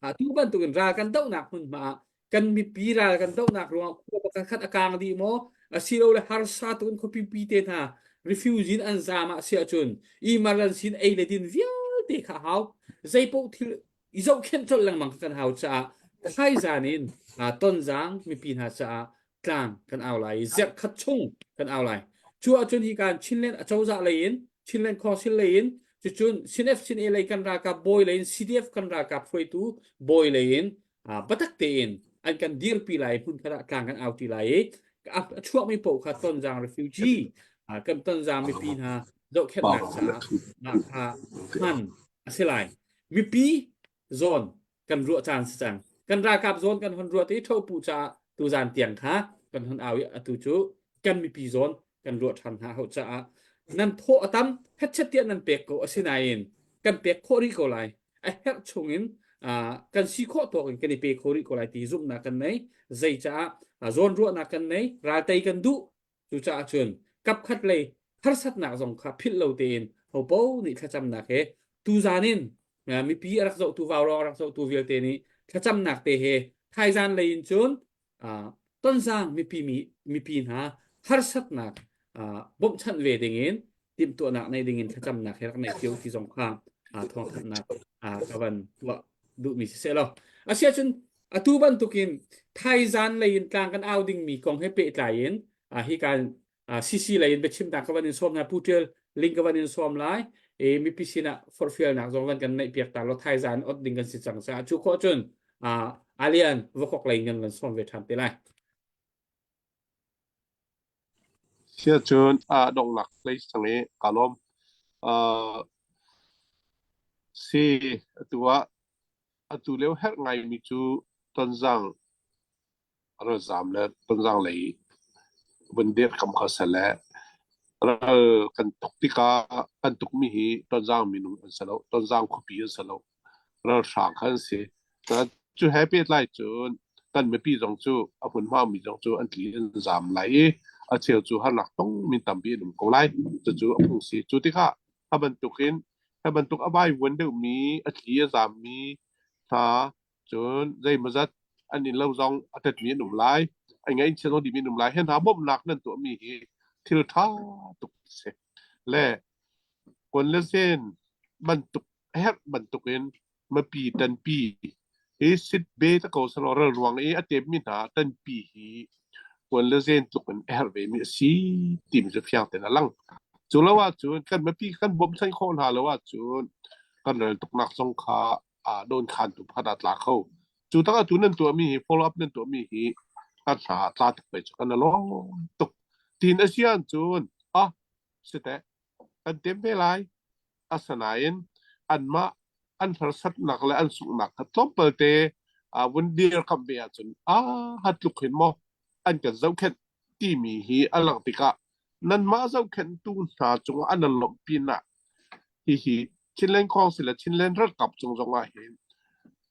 Speaker 3: atu bantukin ral kan dohnak hmunhma ah kan mipi ral kan dohnak ruangah khua pakhat khat a kang dih maw asilole harsa tuk in khuapi pi te hna refugee in an zaam ah si ahcun emergency in ei le din vialte kha hau zeipaoh thil i zohkhenh colh lengmang kha kan hau caah thaizan in tonzang mipi hna caah tlang kan au lai i zerh khat chung kan au lai. Cu ahcun hi kan Chinland acozah lei in Chinland Council lei in cucun CNF CNA lei kan ralkap bawi lei in CDF kan ralkap hruaitu bawi lei in biatak tein an kan dirpi lai hmun khat ah tlang kan au ti lai i a chuakmi paoh kha Tonzang refugee kan Tonzang mipi hna. Zohkhenhnak caah mah kha hman a si lai. Mipi zawn kan ruah caan si cang. Kan ralkap zawn kan hon ruah ti thopu caah tuzan tiang kha kan hon au i atu cu kan mipi zawn kan ruah ṭhan hna hau caah nan thaw a tam hetchet tiah nan pek ko asinain kan pek khawh rih ko lai. A herh chungin kan si khawh tawk in kan i pe kho rih ko lai ti zumhnak kan nei. Zei caah zawn ruahnak kan nei, raltei kan duh Cucaah cun kapkhat lei harsatnak zong kha philh lo tein hopo nih thlacamnak he tuzan in mipi a rak zohtu vaurawng a rak zohtu vialte nih thlacamnak te he thaizan lei in cun tonzang mipi mipi hna harsatnak bawmhchanh ve dingin timhtuahnak nei dingin thlacamnak he rak nei cio ti zong kha thawngthanhnak ka van tuah duhmi si seh law asiahcun atu bantukin thaizan lei in tlang kan au dingmi kong he pehtlai in hi kan CC lei in biachimnak ka van in sawm hna Pu Tial link ka van in sawm lai e mipi sinah forhfialnak zong van kan neih piak ta lo thaizan ot ding kan si cang caah cu khawh cun alian vakok lei in kan van sawm ve ṭhan te lai.
Speaker 4: Siacun a donghnak lei sang i kaa lawm. Uh, si atu ah atu lio herh ngaimi cu Tonzang ralzaam le Tonzang lei vun dirhkamh kha si le ral kan tuk tikah kan tukmi hi Tonzang minung an si lo, Tonzang khuapi an si lo. Ralhrang kha an si. Cu he pehtlai cun kan mipi zong cu a hmunhma mi zong cu an tli an zaam lai i a cheu cu harnak tongmi tampi an um ko lai. Cucu a phung si. Cu tikah a bantukin a bantuk a vaivuan deuhmi a tli a zaammi hna cun zeimawzat an inn lo zong a tetmi an um lai. A ngaihchia zong dihmi an um lai. Hi hna bawmhnak nan tuahmi hi thil ṭha tuk a si. Le kawn le zen bantuk a herh bantukin mipi tanpi hi sit be ta ko selaw ral ruang i a temmi hna tanpi hi kuan le zen tluk in a herh ve mi a si timi cu fiang tein a lang. Cu lo ahcun kan mipi kan bawmchan khawh hna lo ahcun kan ral tuknak zong kha aa dawnkhantu pakhat ah tla kho. Cu tak atu nan tuahmi hi follow up nan tuahmi hi kan hna ah tla tuk ve cu kan lawm tuk. Tin a si ahcun ah siteh kan tem ve lai. Asinain anmah an harsatnak le an sunghnak kha tlawmpal te vun dirkamh ve ahcun aa tluk hin maw an kan zohkhenh timi hi a langh tikah nanmah zohkhenhtu hna cungah an an lawmh pinah hihi Chinland Council le Chinland ralkap cung zongah hin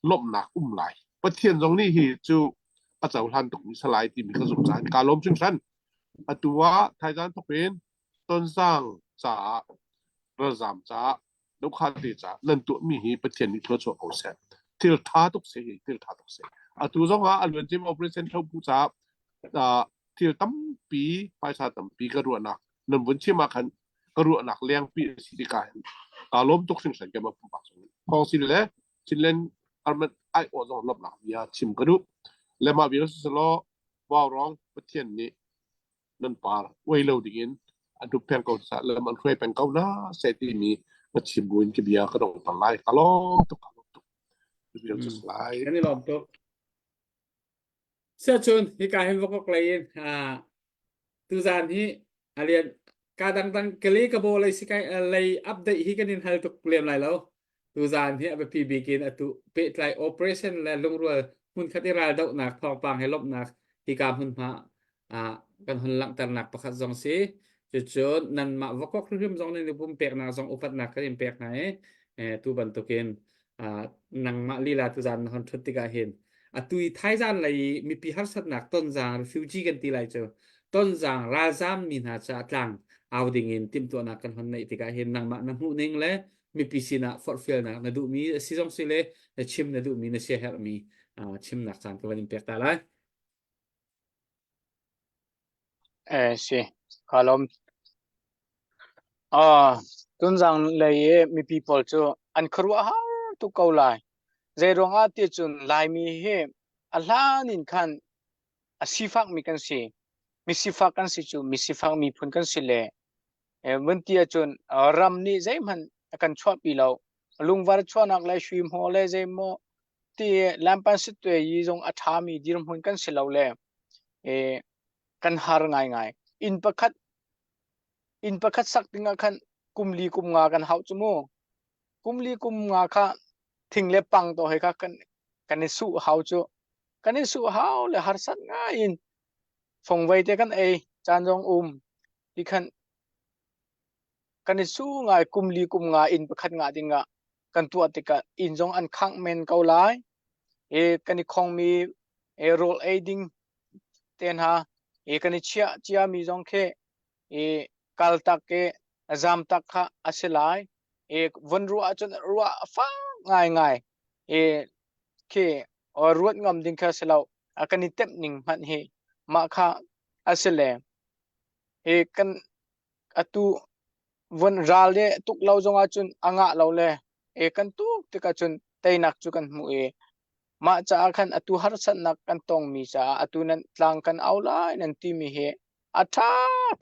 Speaker 4: lawmhnak um lai. Pathian zong nih hi cu a cohlan tukmi salai timi ka zumh caah kaa lawm hringhran. Atu ah thaizan thawk in tonzang caah ralzaam caah dokhate caah nan tuahmi hi Pathian nih thluachuah ko seh. Thil tha tuk se hi thil tha tuk se. Atu zong ah a luancim operation thopu caah thil tampi phaisa tampi ka ruahnak nan vun chim ah khan ka ruahnak lengpi a si tikah hin kaa lawm tuk hringhran ke ma pumpak zong Council le Chinland Armed ai awh zong lawmhnak bia chim ka duh. Le mah vial siselaw Vaurawng Pathian nih nan par uai lo dingin an huppheng ko sa lam an hruai peng ko na se timi ka chim buin ka bia ka dong tar lai ka lawm tuk ka lawm tuk bia cu lai
Speaker 3: kan i lawm tuk Siacun hika hin vakok lei in tuzan hi alian ka dangdang kali ka bo lei sikai lei update hi kan in hal tuk lem lai lo tuzan hi a biapi bik in atu pehtlai operation le lungrual hmunkhat i raldohnak thawngpang he lawmhnak hika hmunhma ah kan hun langhternak pakhat zong si cucun nanmah vakok hrimhrim zong nih pumpeknak zong upatnak kan in pek hna i tu bantukin nangmah lila tuzan na hon ṭhut tikah hin atu i thaizan lei i mipi harsatnak tonzang refugee kan ti lai cu tonzang ralzam mi hna ca tlang au ding in timhtuahnak kan hon neih tikah hin nangmah na hmuh ning le mipi sinah forhfialnak na duhmi a si zong si le na chim na duhmi na siaherhmi chimnak caan ka van in pek ta lai.
Speaker 5: Eh si, kaa lawm. Ah, tunzang lei i mipi pawl cu an khuaruahhar tuk ko lai. Zei ruangah ti cun Laimi hi a hlan in khan a sifakmi kan si. Misifak kan si cu misifak miphun kan si le eh, vun ti ahcun ram nih zeihmanh a kan chuahpi lo. Lungvar chuahnak le sui hmaw le zeimaw ti lampan sitwe yi zong a ṭhami dirhmun kan si lo le eh, kan har ngaingai. Inn pakhat inn pakhat sak dingah khan kum li kum nga kan hauh cu mu. Kum li kum nga kha thing le pang to he kha kan kan i suh hau cu. Kan i suh hau le harsat ngai in fongvei te kan ei caan zong um ti khan kan i su ngai kum li kum nga inn pakhat ngah ding ah kan tuah tikah inn zong an khangh men ko lai. E kan i khongmi e rawl ei ding te hna e kan i chiah cia mi zong khi e kal tak e zam tak kha a si lai. E von ruah ahcun ruah a fak ngai ngai. E khi ruat ngam ding kha si lo. A kan i temh ning hmanh hi mah kha a si le. E kan atu von ral le tuk lo zong ahcun a ngah lo le e kan tuk tikah cun teinak cu kan hmuh i mah caah khan atu harsatnak kan tongmi caah atu nan tlang kan au lai nan timi hi a ṭha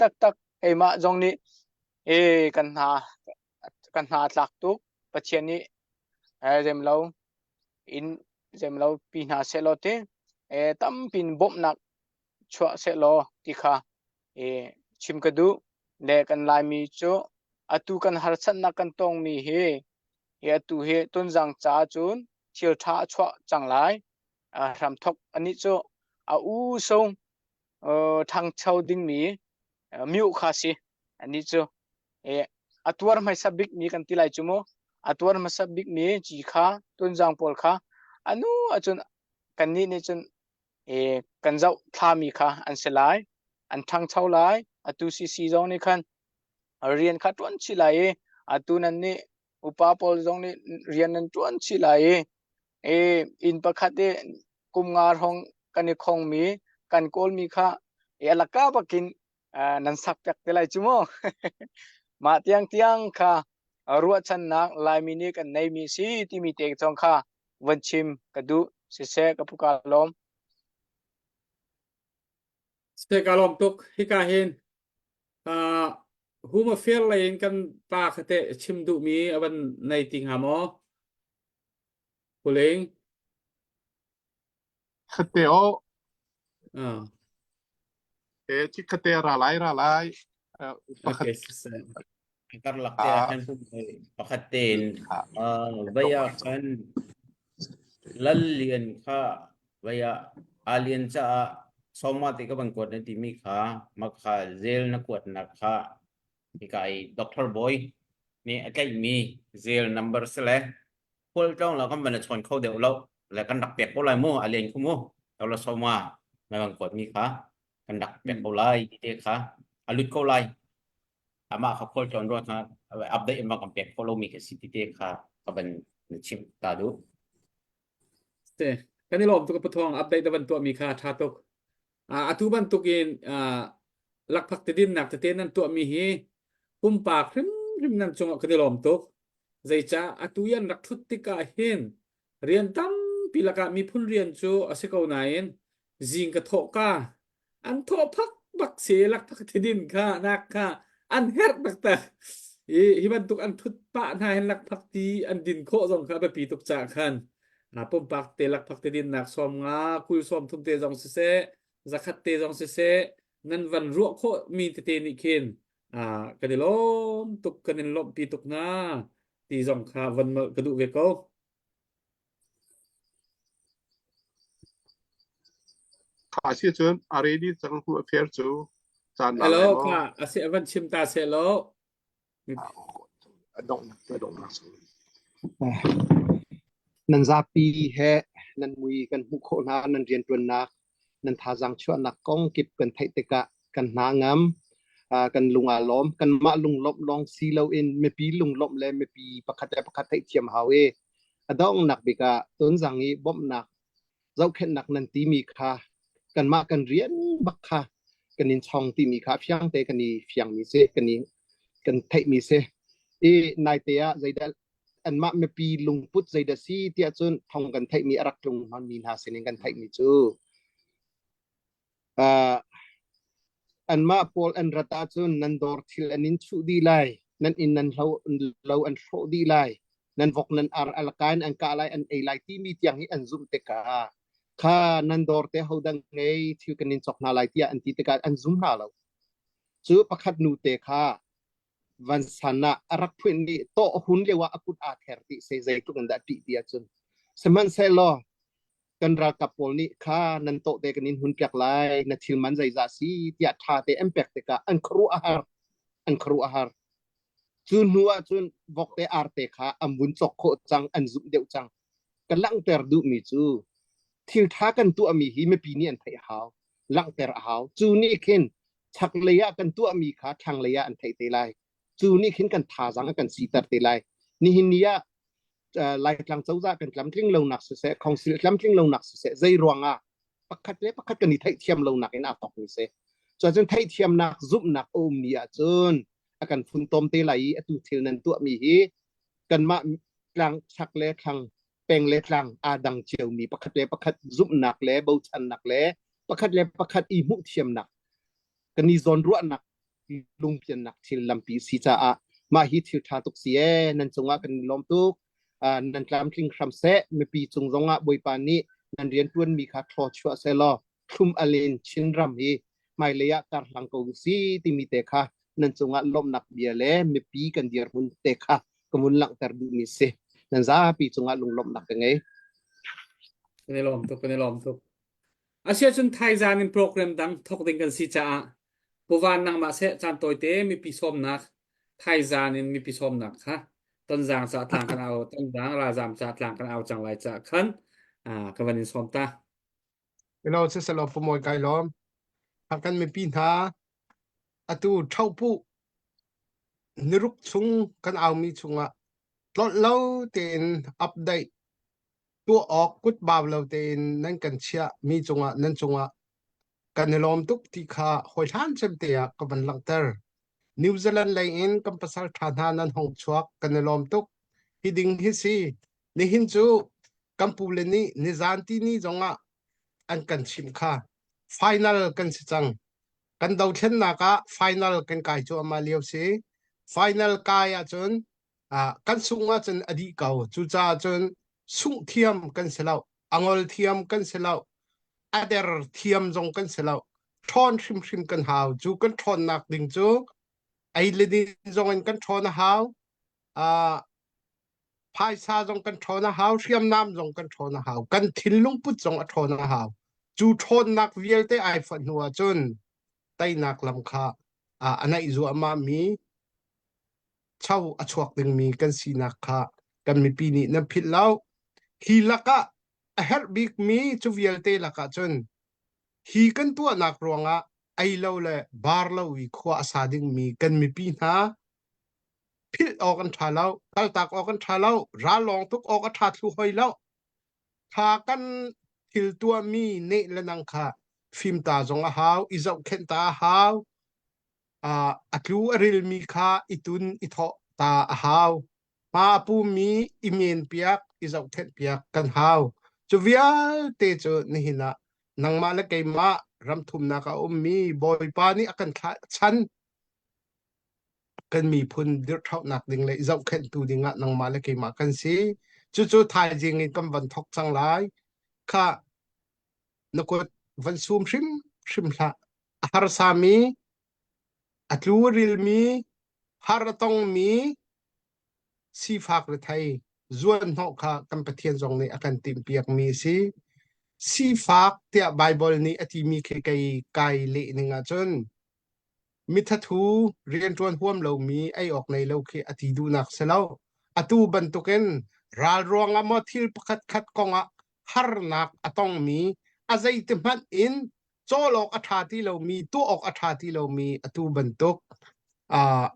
Speaker 5: taktak keimah zong nih e kan hna kan hna tlak tuk Pathian nih rem lo in rem lo pi hna sehlaw ti e tampin bawmhnak chuah sehlaw ti kha e chim ka duh le kan Laimi cu atu kan harsatnak kan tongmi hi hi atu hi Tunzang ca cun thil ṭha a chuah cang lai. Hramthok anih cu a u sung ṭhangcho dingmi miu kha si anih cu a tuar hmaisa bikmi kan ti lai cu mu a tuar hmasa bikmi ci kha Tunzang pawl kha anu ahcun kannih nih cun e kan zoh thlami kha an si lai an ṭhangcho lai atu CC zong nih khan rian kha ṭuan chih lai i atu nan nih upa pawl zong nih rian nan ṭuan chih lai i e inn pakhat i kum nga hrawng kan i khongmi kan kawlmi kha e alaka bakin nan sak piak te lai cu mu mah tiang tiang kha ruahchannak Laimi nih kan neimi si timi te zong kha van chim ka duh siseh ka puka lawm.
Speaker 3: Siseh ka lawm tuk hika hin uh, home affair lei in kan pa khate chim duhmi a van nei ti hnga maw Puling
Speaker 4: Khate o
Speaker 3: uh.
Speaker 4: e chi khate ra lai ra lai pakhat
Speaker 3: okay siseh
Speaker 6: Karlak te ah khan pakhat tein vai ah khan Lal Lian kha vai ah Aa Lian caah sawma te ka van kuat na timi kha makha zel na kuatnak kha hika i Doctor Boy nih a tlaihmi zel number si le khual tlawng la kan van a chawn kho deuh lo le kan rak pek ko lai mu a len khu mu to sawma na van kuatmi kha kan rak pek ko lai ti te kha a lut ko lai amah kha khual tlawn ruat hna update in kan pek kho lomi ka si ti te kha ka van na chim ta duh.
Speaker 3: Te kan i lawm tuk pathawng update da van tuah mi kha tha tuk. Atu bantuk in lakphak tidin nak tete nan tuah mi hi pumpak hrimhrim nan cungah kan i lawm tuk. Zeicah atu yan rak thut tikah hin rian tampi lakah miphun rian cu a si ko nain zing ka thawh ka an thawh phak bak si lakphak thidin kha nak kha an herh taktak i hi bantuk an thut pah hna hin lakphak ti an din khawh zong kha a biapi tuk caah khan pumpak te lakphak ti dinnak sawm nga kul sawm thum te zong siseh zakhat te zong siseh nan van ruah khawh mi tete nih khin kan i lawm tuk kan in lawmhpi tuk hna ti zong kha van ka duh ve ko.
Speaker 4: Kha si cun a ready cang hnu a fair cu caan la
Speaker 3: Hello
Speaker 4: lai maw?
Speaker 3: kha a si a van chim ta seh law.
Speaker 4: A donghnak a donghnak
Speaker 7: Nan zapi he nan mui kan hmuh khawh hna nan rianṭuannak nan thazaang chuahnak kong kip kan theih tikah kan hna ngam kan lung aa lawm kanmah lunglawmh lawng si loin mipi lunglawmh le mipi pakhat le pakhat theihthiam hau i a donghnak bik ah Tonzang i bawmhnak zohkhenhnak nan timi kha kanmah kan rian bak kha kan in chong timi kha fiang te kan i fiangmi si kan i kan theihmi si i naite ah zeidah anmah mipi lungput zeidah si tiah cun thong kan theihmi a rak tlung hmanmi hna sinin kan theihmi cu uh, anmah pawl an rat ahcun nan dawr thil an in chuh dih lai nan inn nan hlo lo an hrawh dih lai nan vok nan ar alkain an kah lai an ei lai timi tiang hi an zumh tikah kha nan dawr te hodang ngei thil kan in cawk hna lai tiah an ti tikah an zum hna lo cu pakhat nu te kha. Vansan ah a rak phuin i tawh a hun lio ah a kut aa ther ti sei zeitluk in dah ṭih ti ahcun sihmanhsehlaw kan ralkap pawl nih kha nan tawh te kan in hun piak lai na thil man zeizah si tiah ṭha te an pek tikah an khuaruah a har an khuaruah a har cu hnu ah cun vok te ar te kha an vun cawk khawh cang an zumh deuh cang ka langhter duhmi cu thil ṭha kan tuahmi hi mipi nih an theih a hau langhter a hau cu nih khin chaklei ah kan tuahmi kha thlanglei ah an theih te lai cu nih khin kan thazaang a kan siter te lai nihin ni ah Laitlang cozah kan tlamtling lonak siseh council tlamtling lonak siseh zei ruangah pakhat le pakhat kan i theihthiam lonak in aa thawkmi si cuacun theihthiamnak zumhnak a ummi ahcun a kan funtom te lai i atu thil nan tuahmi hi kanmah tlang chak le thlang peng le tlang aa dang ciomi pakhat le pakhat zumhnak le bochannak le pakhat le pakhat i hmuhthiamnak kan i zawnruahnak lungpiannak thil lampi si caah mah hi thil ṭha tuk si ee nan cungah kan i lawm tuk nan tlamtling hram seh mipi cung zongah Bawipa nih nan rianṭuanmi kha thlaw chuah seh law thlum alin Chinram hi hmailei ah karhlang ko si timi te kha nan cungah lawmhnak bia le mipi kan dirhmun te kha ka vun langhter duhmi si nan zapi cungah lunglawmhnak ka ngei.
Speaker 3: Kan i lawm tuk, kan i lawm tuk. Asiahcun thaizan in program dang thawk ding kan si caah Puvan nangmah seh caan tawite mipi sawmnak thaizan in mipi sawmnak kha tonzang ca tlang kan au tonzang ralzam ca tlang kan au cang lai caah khan ka van in sawm ta.
Speaker 1: Ilo siselaw pumawi kai lawm. Kan mipi hna atu ṭhohpuh niruk chung kan aumi chungah tlolh lo tein update tuah awk kutbau lo tein nan kan chiah mi cungah nan cungah kan i lawm tuk ti kha hawihlan cem te ah ka van langhter. New Zealand lei in kan pasal ṭha hna nan hong chuak kan i lawm tuk. Hi ding hi si. Nihin cu kan pu le nih nizan ti ni zongah an kan chimh kha final kan si cang. Kan dothlennak ah final kan kai cuahmah lio si. Final kai ahcun ah kan sungh ahcun a dih ko. Cucaah cun sungh thiam kan si lo. A ngol thiam kan si lo. A der thiam zong kan si lo. Ṭhawn hrimhrim kan hau. Cu kan ṭhawnnak ding cu ei le din zong in kan ṭhawn a hau. Ah phaisa zong kan ṭhawn a hau, hriamnam zong kan ṭhawn a hau, kan thinlung put zong a ṭhawn a hau. Cu ṭhawnnak vialte ai fonh hnu ahcun teinak lam kha a naih zuahmah mi cho a chuak dingmi kan sinak kha kan mipi nih nan philh lo. Hi lakah a herh bikmi cu vialte lakah cun hi kan tuahnak ruangah ei lo le bar lo i khua a sa dingmi kan mipi hna philh awk an ṭha lo, kaltak awk an ṭha lo, ral lawng tuk awk a ṭha thlu hoi lo. Kha kan thil tuahmi neh le nang kha fimta zong a hau, i zohkhenh ta a hau, uh, a tlu a rilmi kha i tun i thawh ta a hau. Hma a pumi i men piak, i zohkhenh piak kan hau. Cu vialte cu nihin ah nangmah le keimah ramthumnak a ummi Bawipa nih a kan thlah chan kan miphun dirhṭhohnak ding le i zohkhenhtu dingah nangmah le keimah kan si. Cucu thaizing in kan van thawk cang lai. Kha na kut van sum hrim hrim hlah. A harsami, a tlu rilmi, har a tongmi, sifak rethei zuanhnawh kha kan Pathian zong nih a kan timhpiakmi a si. Sifak tiah Baibal nih a timi khi kei kai leh ning ahcun Mithathu rianṭuan huam lomi ei awk nei lo khi a ti duhnak si lo. Atu bantukin ral ruangah maw thil pakhatkhat kongah harnak a tongmi, a zeiti hmanh in cawl awk a ṭha ti lomi, tuah awk a ṭha ti lomi atu bantuk uh,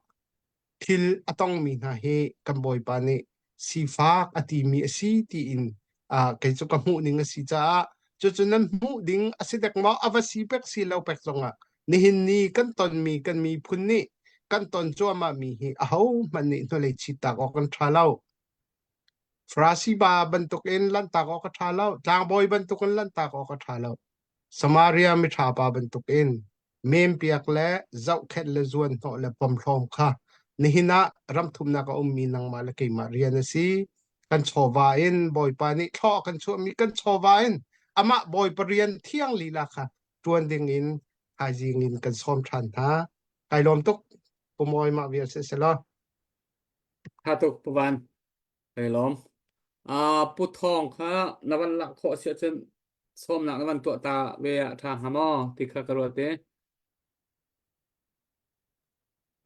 Speaker 1: thil a tongmi hna hi kan Bawipa nih sifak a timi a si tiin uh, kei cu ka hmuh ning a si caah cucu nan hmuh ding a si dek maw a va si pek si lo pek zongah nihin ni kan tonmi kan miphun nih kan ton cuahmah mi hi aho hmanh nih hnulei chit tak awk kan ṭha lo. Farasi ba bantukin lanhtak awk a ṭha lo. Tlangbawi bantukin lanhtak awk a ṭha lo. Samaria miṭha pa bantukin mempiak le zohkhenh le zuanhnawh le pomhlawm kha nihin ah ramthumnak a ummi nangmah le keimah rian a si. Kan chawva in Bawipa nih thlaw a kan chuahmi kan chawva in amah Bawipa rian thiang lila kha ṭuan ding in thaizing in kan sawm ṭhan hna. Kai lawm tuk. Pu Mawi mah vial si selaw.
Speaker 3: Tha tuk Pu Van. Kai lawm. Uh, Pu Thawng kha na van lak khawh si ahcun sawmnak na van tuah ta ve ah ṭha hnga maw ti kha ka ruat i.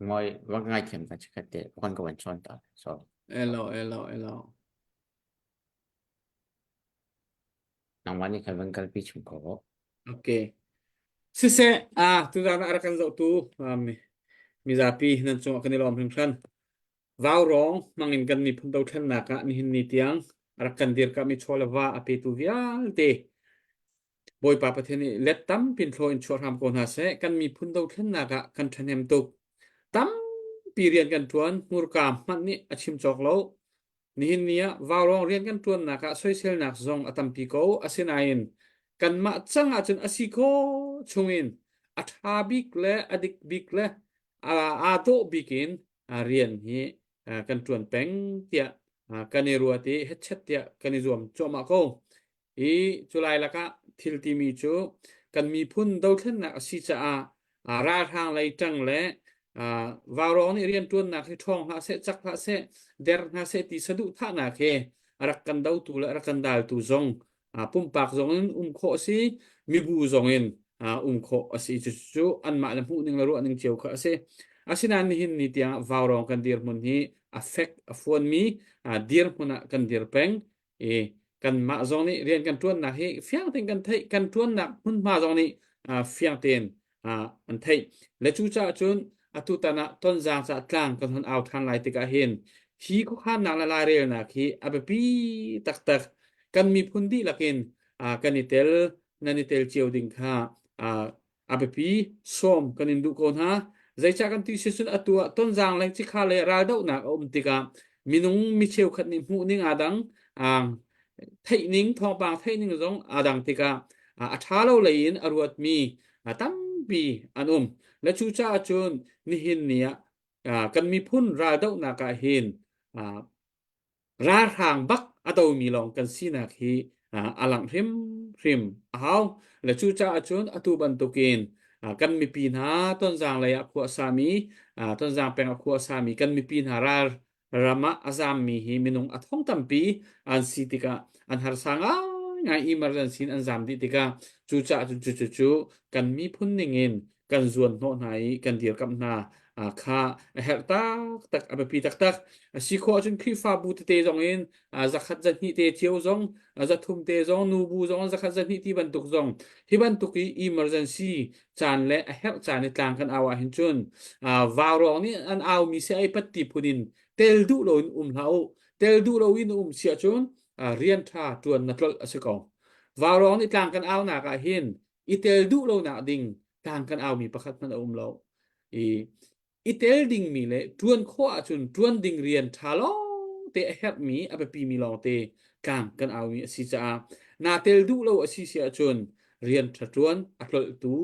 Speaker 6: Ngoi va ngai thiam ka chikhat te kon ka van chawn ta. So.
Speaker 3: Elo elo elo.
Speaker 6: Nangmah nih khan van kalpi chung ko.
Speaker 3: Okay. Siseh, ah tuzaan ah a rak kan zohtu um, mizapi nan cungah kan i lawm hringhran. Vaurawng hmangin kan miphun dothlennak ah nihin ni tiang a rak kan dirkamh i chaw le va a petu vialte Bawipa Pathian nih let tampin thlaw in chuah hram ko hna seh. Kan miphun dothlennak ah kan ṭhahnem tuk. Tampi rian kan ṭuan, hmurka hmanh nih a chim cawk lo. Nihin ni ah vaurawng rian kan ṭuannak ah soiselnak zong a tampi ko. Asinain kanmah cang ahcun a si khawh chungin a ṭha bik le a dik bik le aa dawh bik in rian hi kan ṭuan peng tiah kan i ruat i hetchet tiah kan i zuam cuahmah ko. I culai lakah thil timi cu kan miphun dothlennak a si caah ralhrang lei ṭang le vaurawng nih rianṭuannak hi ṭhawng hlah seh, cak hlah seh, der hna seh ti saduhthahnak he a rak kan dotu le a rak kan daltu zong pumpak zong in um khawh a si, mibu zong in um khawh a si. Cucu anmah le hmuhning le ruahning cio kha a si. Asinain nihin ni tiang vaurawng kan dirhmun hi a fek a fuanmi dirhmun ah kan dir peng. I kanmah zong nih rian kan ṭuannak hi fiang tein kan theih kan ṭuannak hmunhma zong nih fiang tein an theih le cucaah cun atutan ah Tonzang ca tlang kan hun au ṭhan lai tikah hin hi khuakhannak le lairelnak hi a biapi taktak kan miphun dihlak in kan i tel nan i tel cio ding kha a biapi sawm kan in duh ko hna. Zeicah kan ti si cun atu ah Tonzang le Cikha le raldohnak a um tikah minung mi cheukhat nih hmuh ning aa dang, theih ning thawngpang theih ning zong aa dang tikah a ṭha lo lei in a ruatmi tampi an um. Le cucaah cun nihin ni ah kan miphun raldohnak ah hin ralhrang bak a domi lawng kan sinak hi a langh hrimhrim a hau. Le cucaah cun atu bantukin kan mipi hna Tonzang lei ah khua a sami Tonzang peng ah khua a sami kan mipi hna ral ram ah a zammi hi minung a thong tampi an si tikah an harsa ngaingai emergency in an zam dih tikah cucaah cun cucu cu kan miphun ningin kan zuan hnawh hna i kan dirkamh hna kha a herh taktak a biapi taktak a si khawh ahcun Khrihfabu tete zong in zakhat zahnih te cio zong zathum te zong nubu zong zakhat zahnih ti bantuk zong hi bantuk i emergency caan le a herh caan i tlang kan au ah hin cun vaurawng nih an au mi si ai pat ti phun in tel duh lo in um hlah u tel duh lo in um si ahcun rian ṭha ṭuan na tlolh a si ko vaurawng nih tlang kan au nak ah hin i tel duh lonak ding tlang kan aumi pakhat hmanh a um lo i i tel dingmi le ṭuan khawh ahcun ṭuan ding rian ṭha lawng te a herhmi a biapimi lawng te tlang kan aumi a si caah naa tel duh lo a si si ahcun rian ṭha ṭuan a tlolhtu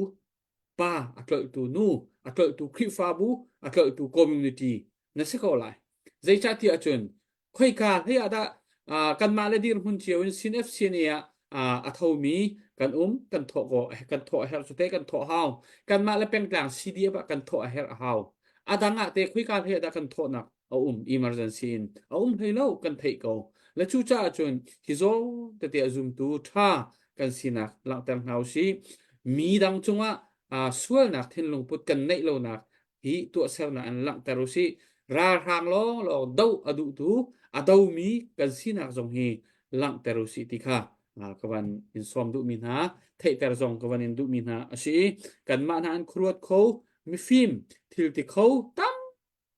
Speaker 3: pa a tlolhtu nu a tlolhtu Khrihfabu a tlolhtu community na si ko lai zeicahtiah cun khoika hlei ah dah kanmah le dirhmun cio in sin FCNA ah a thomi kan um kan thawh ko kan thawh a herh cu te kan thawh hau kanmah le pengtlang CDF ah kan thawh a herh a hau a dang ah te khoika hlei ah dah kan thawhnak a um emergency in a um hlei lo kan theih ko le cu caah cun hi zaw tete a zumtu tha kan sinak langhter hna usih mi dang cungah sualnak thinlung put kan neih lonak hi tuahsernak in langhter u sih. Ralhrang lawnglawng doh a duhtu a domi kan sinak zong hi langhter u sih ti kha ka van in sawm duhmi hna theihter zong ka van in duhmi hna a si i kanmah hna an khuaruat kho mifim thil ti kho tam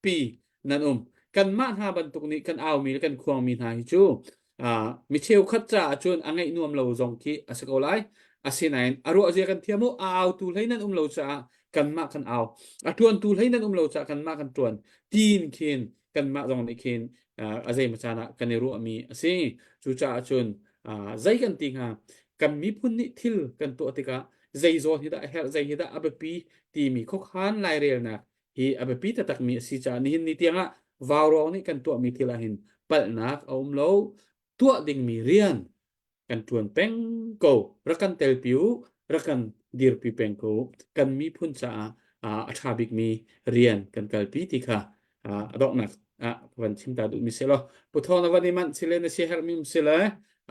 Speaker 3: pi nan um kanmah hna bantuk nih kan aumi le kan khuangmi hna hi cu mi cheukhat caah cun a ngaih nuam lo zong khi a si ko lai asinain a ruah zia kan thiam u a autu hlei nan um lo caah kanmah kan au a ṭuantu hlei nan um lo caah kanmah kan ṭuan tiin khin kanmah zong nih khin a zeimaw caan ah kan i ruahmi a si cucaah cun zei kan ti hnga kan miphun nih thil kan tuah tikah zei zawn hi dah a herh zei hi dah a biapi timi khuakhan lairelnak hi a biapi taktakmi a si caah nihin ni tiangah vaurawng nih kan tuahmi thil ah hin palhnak a um lo tuah dingmi rian kan ṭuan peng ko rak kan telpi u rak kan dirpi peng ko kan miphun caah. A ṭha bikmi rian kan kalpi ti kha a donghnak ah van chim ta duhmi si law Pu Thawng na van i manh si le na si herhmi um si le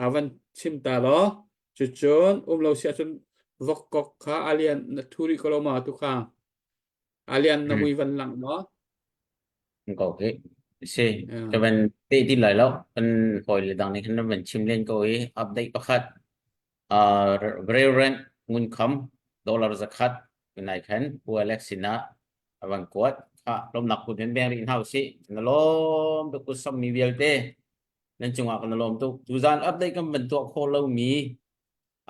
Speaker 3: a van chim ta law cucun um lo si ahcun vokkok kha alian na thu rih ko lo ma tu kha alian na mui van lang maw?
Speaker 6: Ko hi si ka van te ti lai lo kan hawi le dang nih khan van chim len ko i update pakhat Uh, Reverend Ngun Kham dollar zakhat nai khan Pu Alex sinah avan kuat kha lomnak put men beng rih hna usih na lom tuk ku sam mi vialte nan cungah kan lom tuk tuzan update kan van tuah khawh lo mi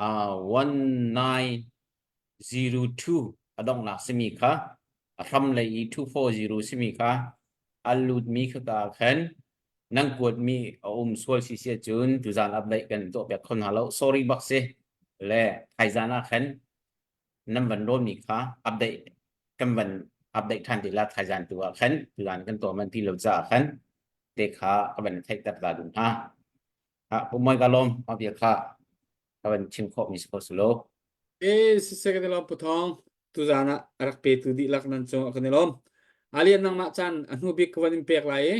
Speaker 6: uh, 1902 a donghnak simi kha a hram lei i 240 simi kha a lut mi kha ka khan nan kuatmi a um sual si si ahcun tuzaan update kan tuah piak kho hna lo sorry bak si le thaizaan ah khan nan van rawnmi kha update kan van update than ti la thaizaan tu ah khan tuzaan kan tuah man ti lo caah khan te kha ka van theihter ta dun hna ha pumoi ka lom ma bia kha ka van chim khawh mi si ko su lo
Speaker 3: E siseh kan i lawm Pu Thawng. Tuzaan ah a rak petu dihlak nan cung ah kan i lawm. Alian nangmah caan a hnu bik ka van in pek lai i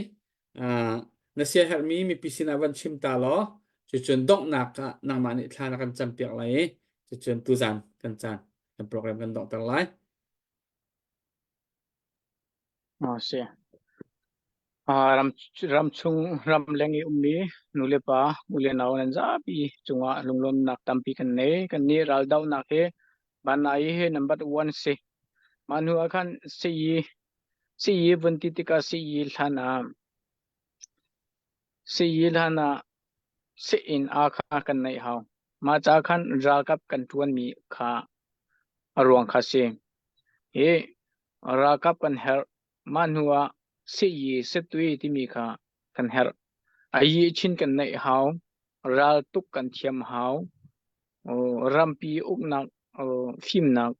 Speaker 3: ah, na siaherhmi mipi sinah van chim ta law cucun donghnak ah nangmah nih thla na kan campiak lai i cucun tuzaan kan caan kan program kan donghter lai.
Speaker 5: Ah, si. Ah, ram ramchung ramleng i ummi nulepa ulenau nan zapi cungah lunglawmnak tampi kan nei. Kannih raldohnak hi Banai hi number one si. Mah hnu ah khan sii sii vun ti tikah sii hlan ah sii hlan ah sii-inn aa kha kan neih hau. Mah ca khan ralkap kan ṭuanmi kha a ruang kha si. Hi ralkap kan herh. Mah hnu ah sii satui timi kha kan herh. A yihchin kan neih hau. Ral tuk kan thiam hau. Rampi uknak fimnak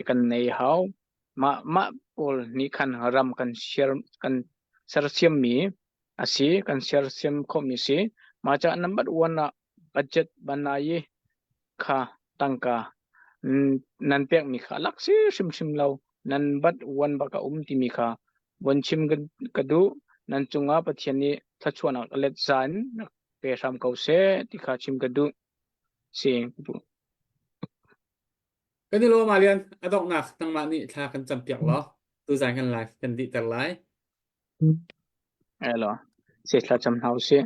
Speaker 5: kan nei hau. Mah mah pawl nih khan ram kan ser kan sersiammi a si, kan sersiam khawhmi si. Mah caah number one ah budget banai kha tangka nan pekmi kha lak si hrimhrim lo. Nan bat one bak a um timi kha von chim ka duh. Nan cungah Pathian nih thluachuahnak a let za in rak pe hram ko seh ti kha chim ka duh. Si.
Speaker 3: Kan i lawm Alian, a donghnak nangmah nih thla kan campiak law tuzan kan live kan dihter lai.
Speaker 5: Elo, si thla cam hna usih.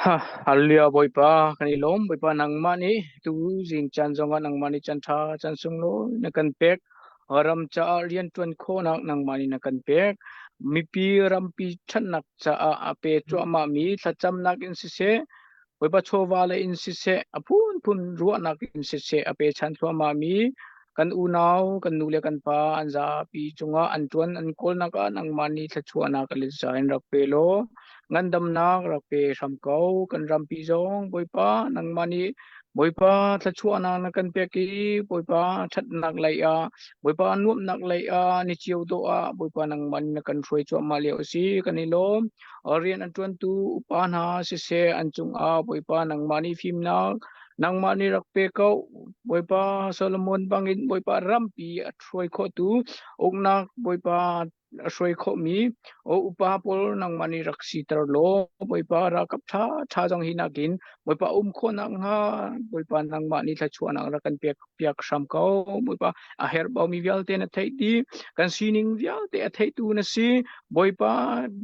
Speaker 5: Ha, Hallelujah Bawipa kan i lawm Bawipa nangmah nih tu zing caan zongah nangmah nih caan ṭha caan sunglawi na kan pek ram caah rianṭuan khawhnak nangmah nih na kan pek mipi rampi ṭhatnak caah a pe cuahmah mi thlacamnak in siseh Bawipa chawva le in siseh, a phunphun ruahnak in siseh a pechan thluahmahmi kan unau, kan nu le kan pa an zapi cungah an ṭuan an kawlnak ah nangmah nih thluachuahnak a litza in rak pe law ngandamnak rak pe hram ko. Kan rampi zong Bawipa nangmah nih Bawipa thluachuahnak na kan pek i Bawipa ṭhatnak lei ah Bawipa nuamhnak lei ah ni cio dawh ah Bawipa nangmah nih na kan hruai cuahmah lio a si. Kan i lawm. Rian an ṭuantu upa hna siseh an cungah Bawipa nangmah nih fimnak nangmah nih rak pe ko. Bawipa Solomon bangin Bawipa rampi a hruai khawhtu uknak Bawipa a hruai khawhmi o upa pawl nangmah nih rak siter law Bawipa ralkap ṭha ṭha zong hi nakin Bawipa um khawhnak hnga Bawipa nangmah nih thluachuahnak rak kan pek piak hram ko. Bawipa a herhbaumi vialte na theih dih kan sining vialte a theihtu na si. Bawipa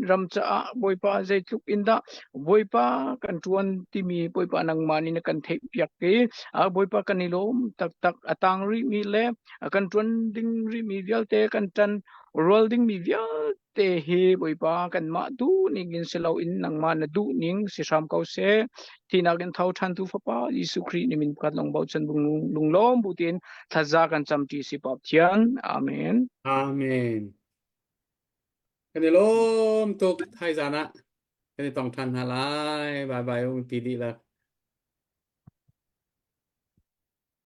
Speaker 5: ram caah Bawipa zeitluk in dah Bawipa kan ṭuan timi Bawipa nangmah nih na kan theih piak i Bawipa kan i lawm taktak a tang rihmi le a kan ṭuan ding rihmi vialte kan ṭan rual dingmi vialte hi Bawipa kanmah duh ning in si loin nangmah na duh ning si hram ko seh. Thinak in tho ṭhan tu Fapa Jesuh Khrih ni min pakhat lawng bochan lunglawm bu tein thlaza kan camṭi si Pathian. Amen.
Speaker 3: Amen. Kan i lawm tuk thaizan ah kan i tong ṭhan hna lai. Bye bye um pi dihlak.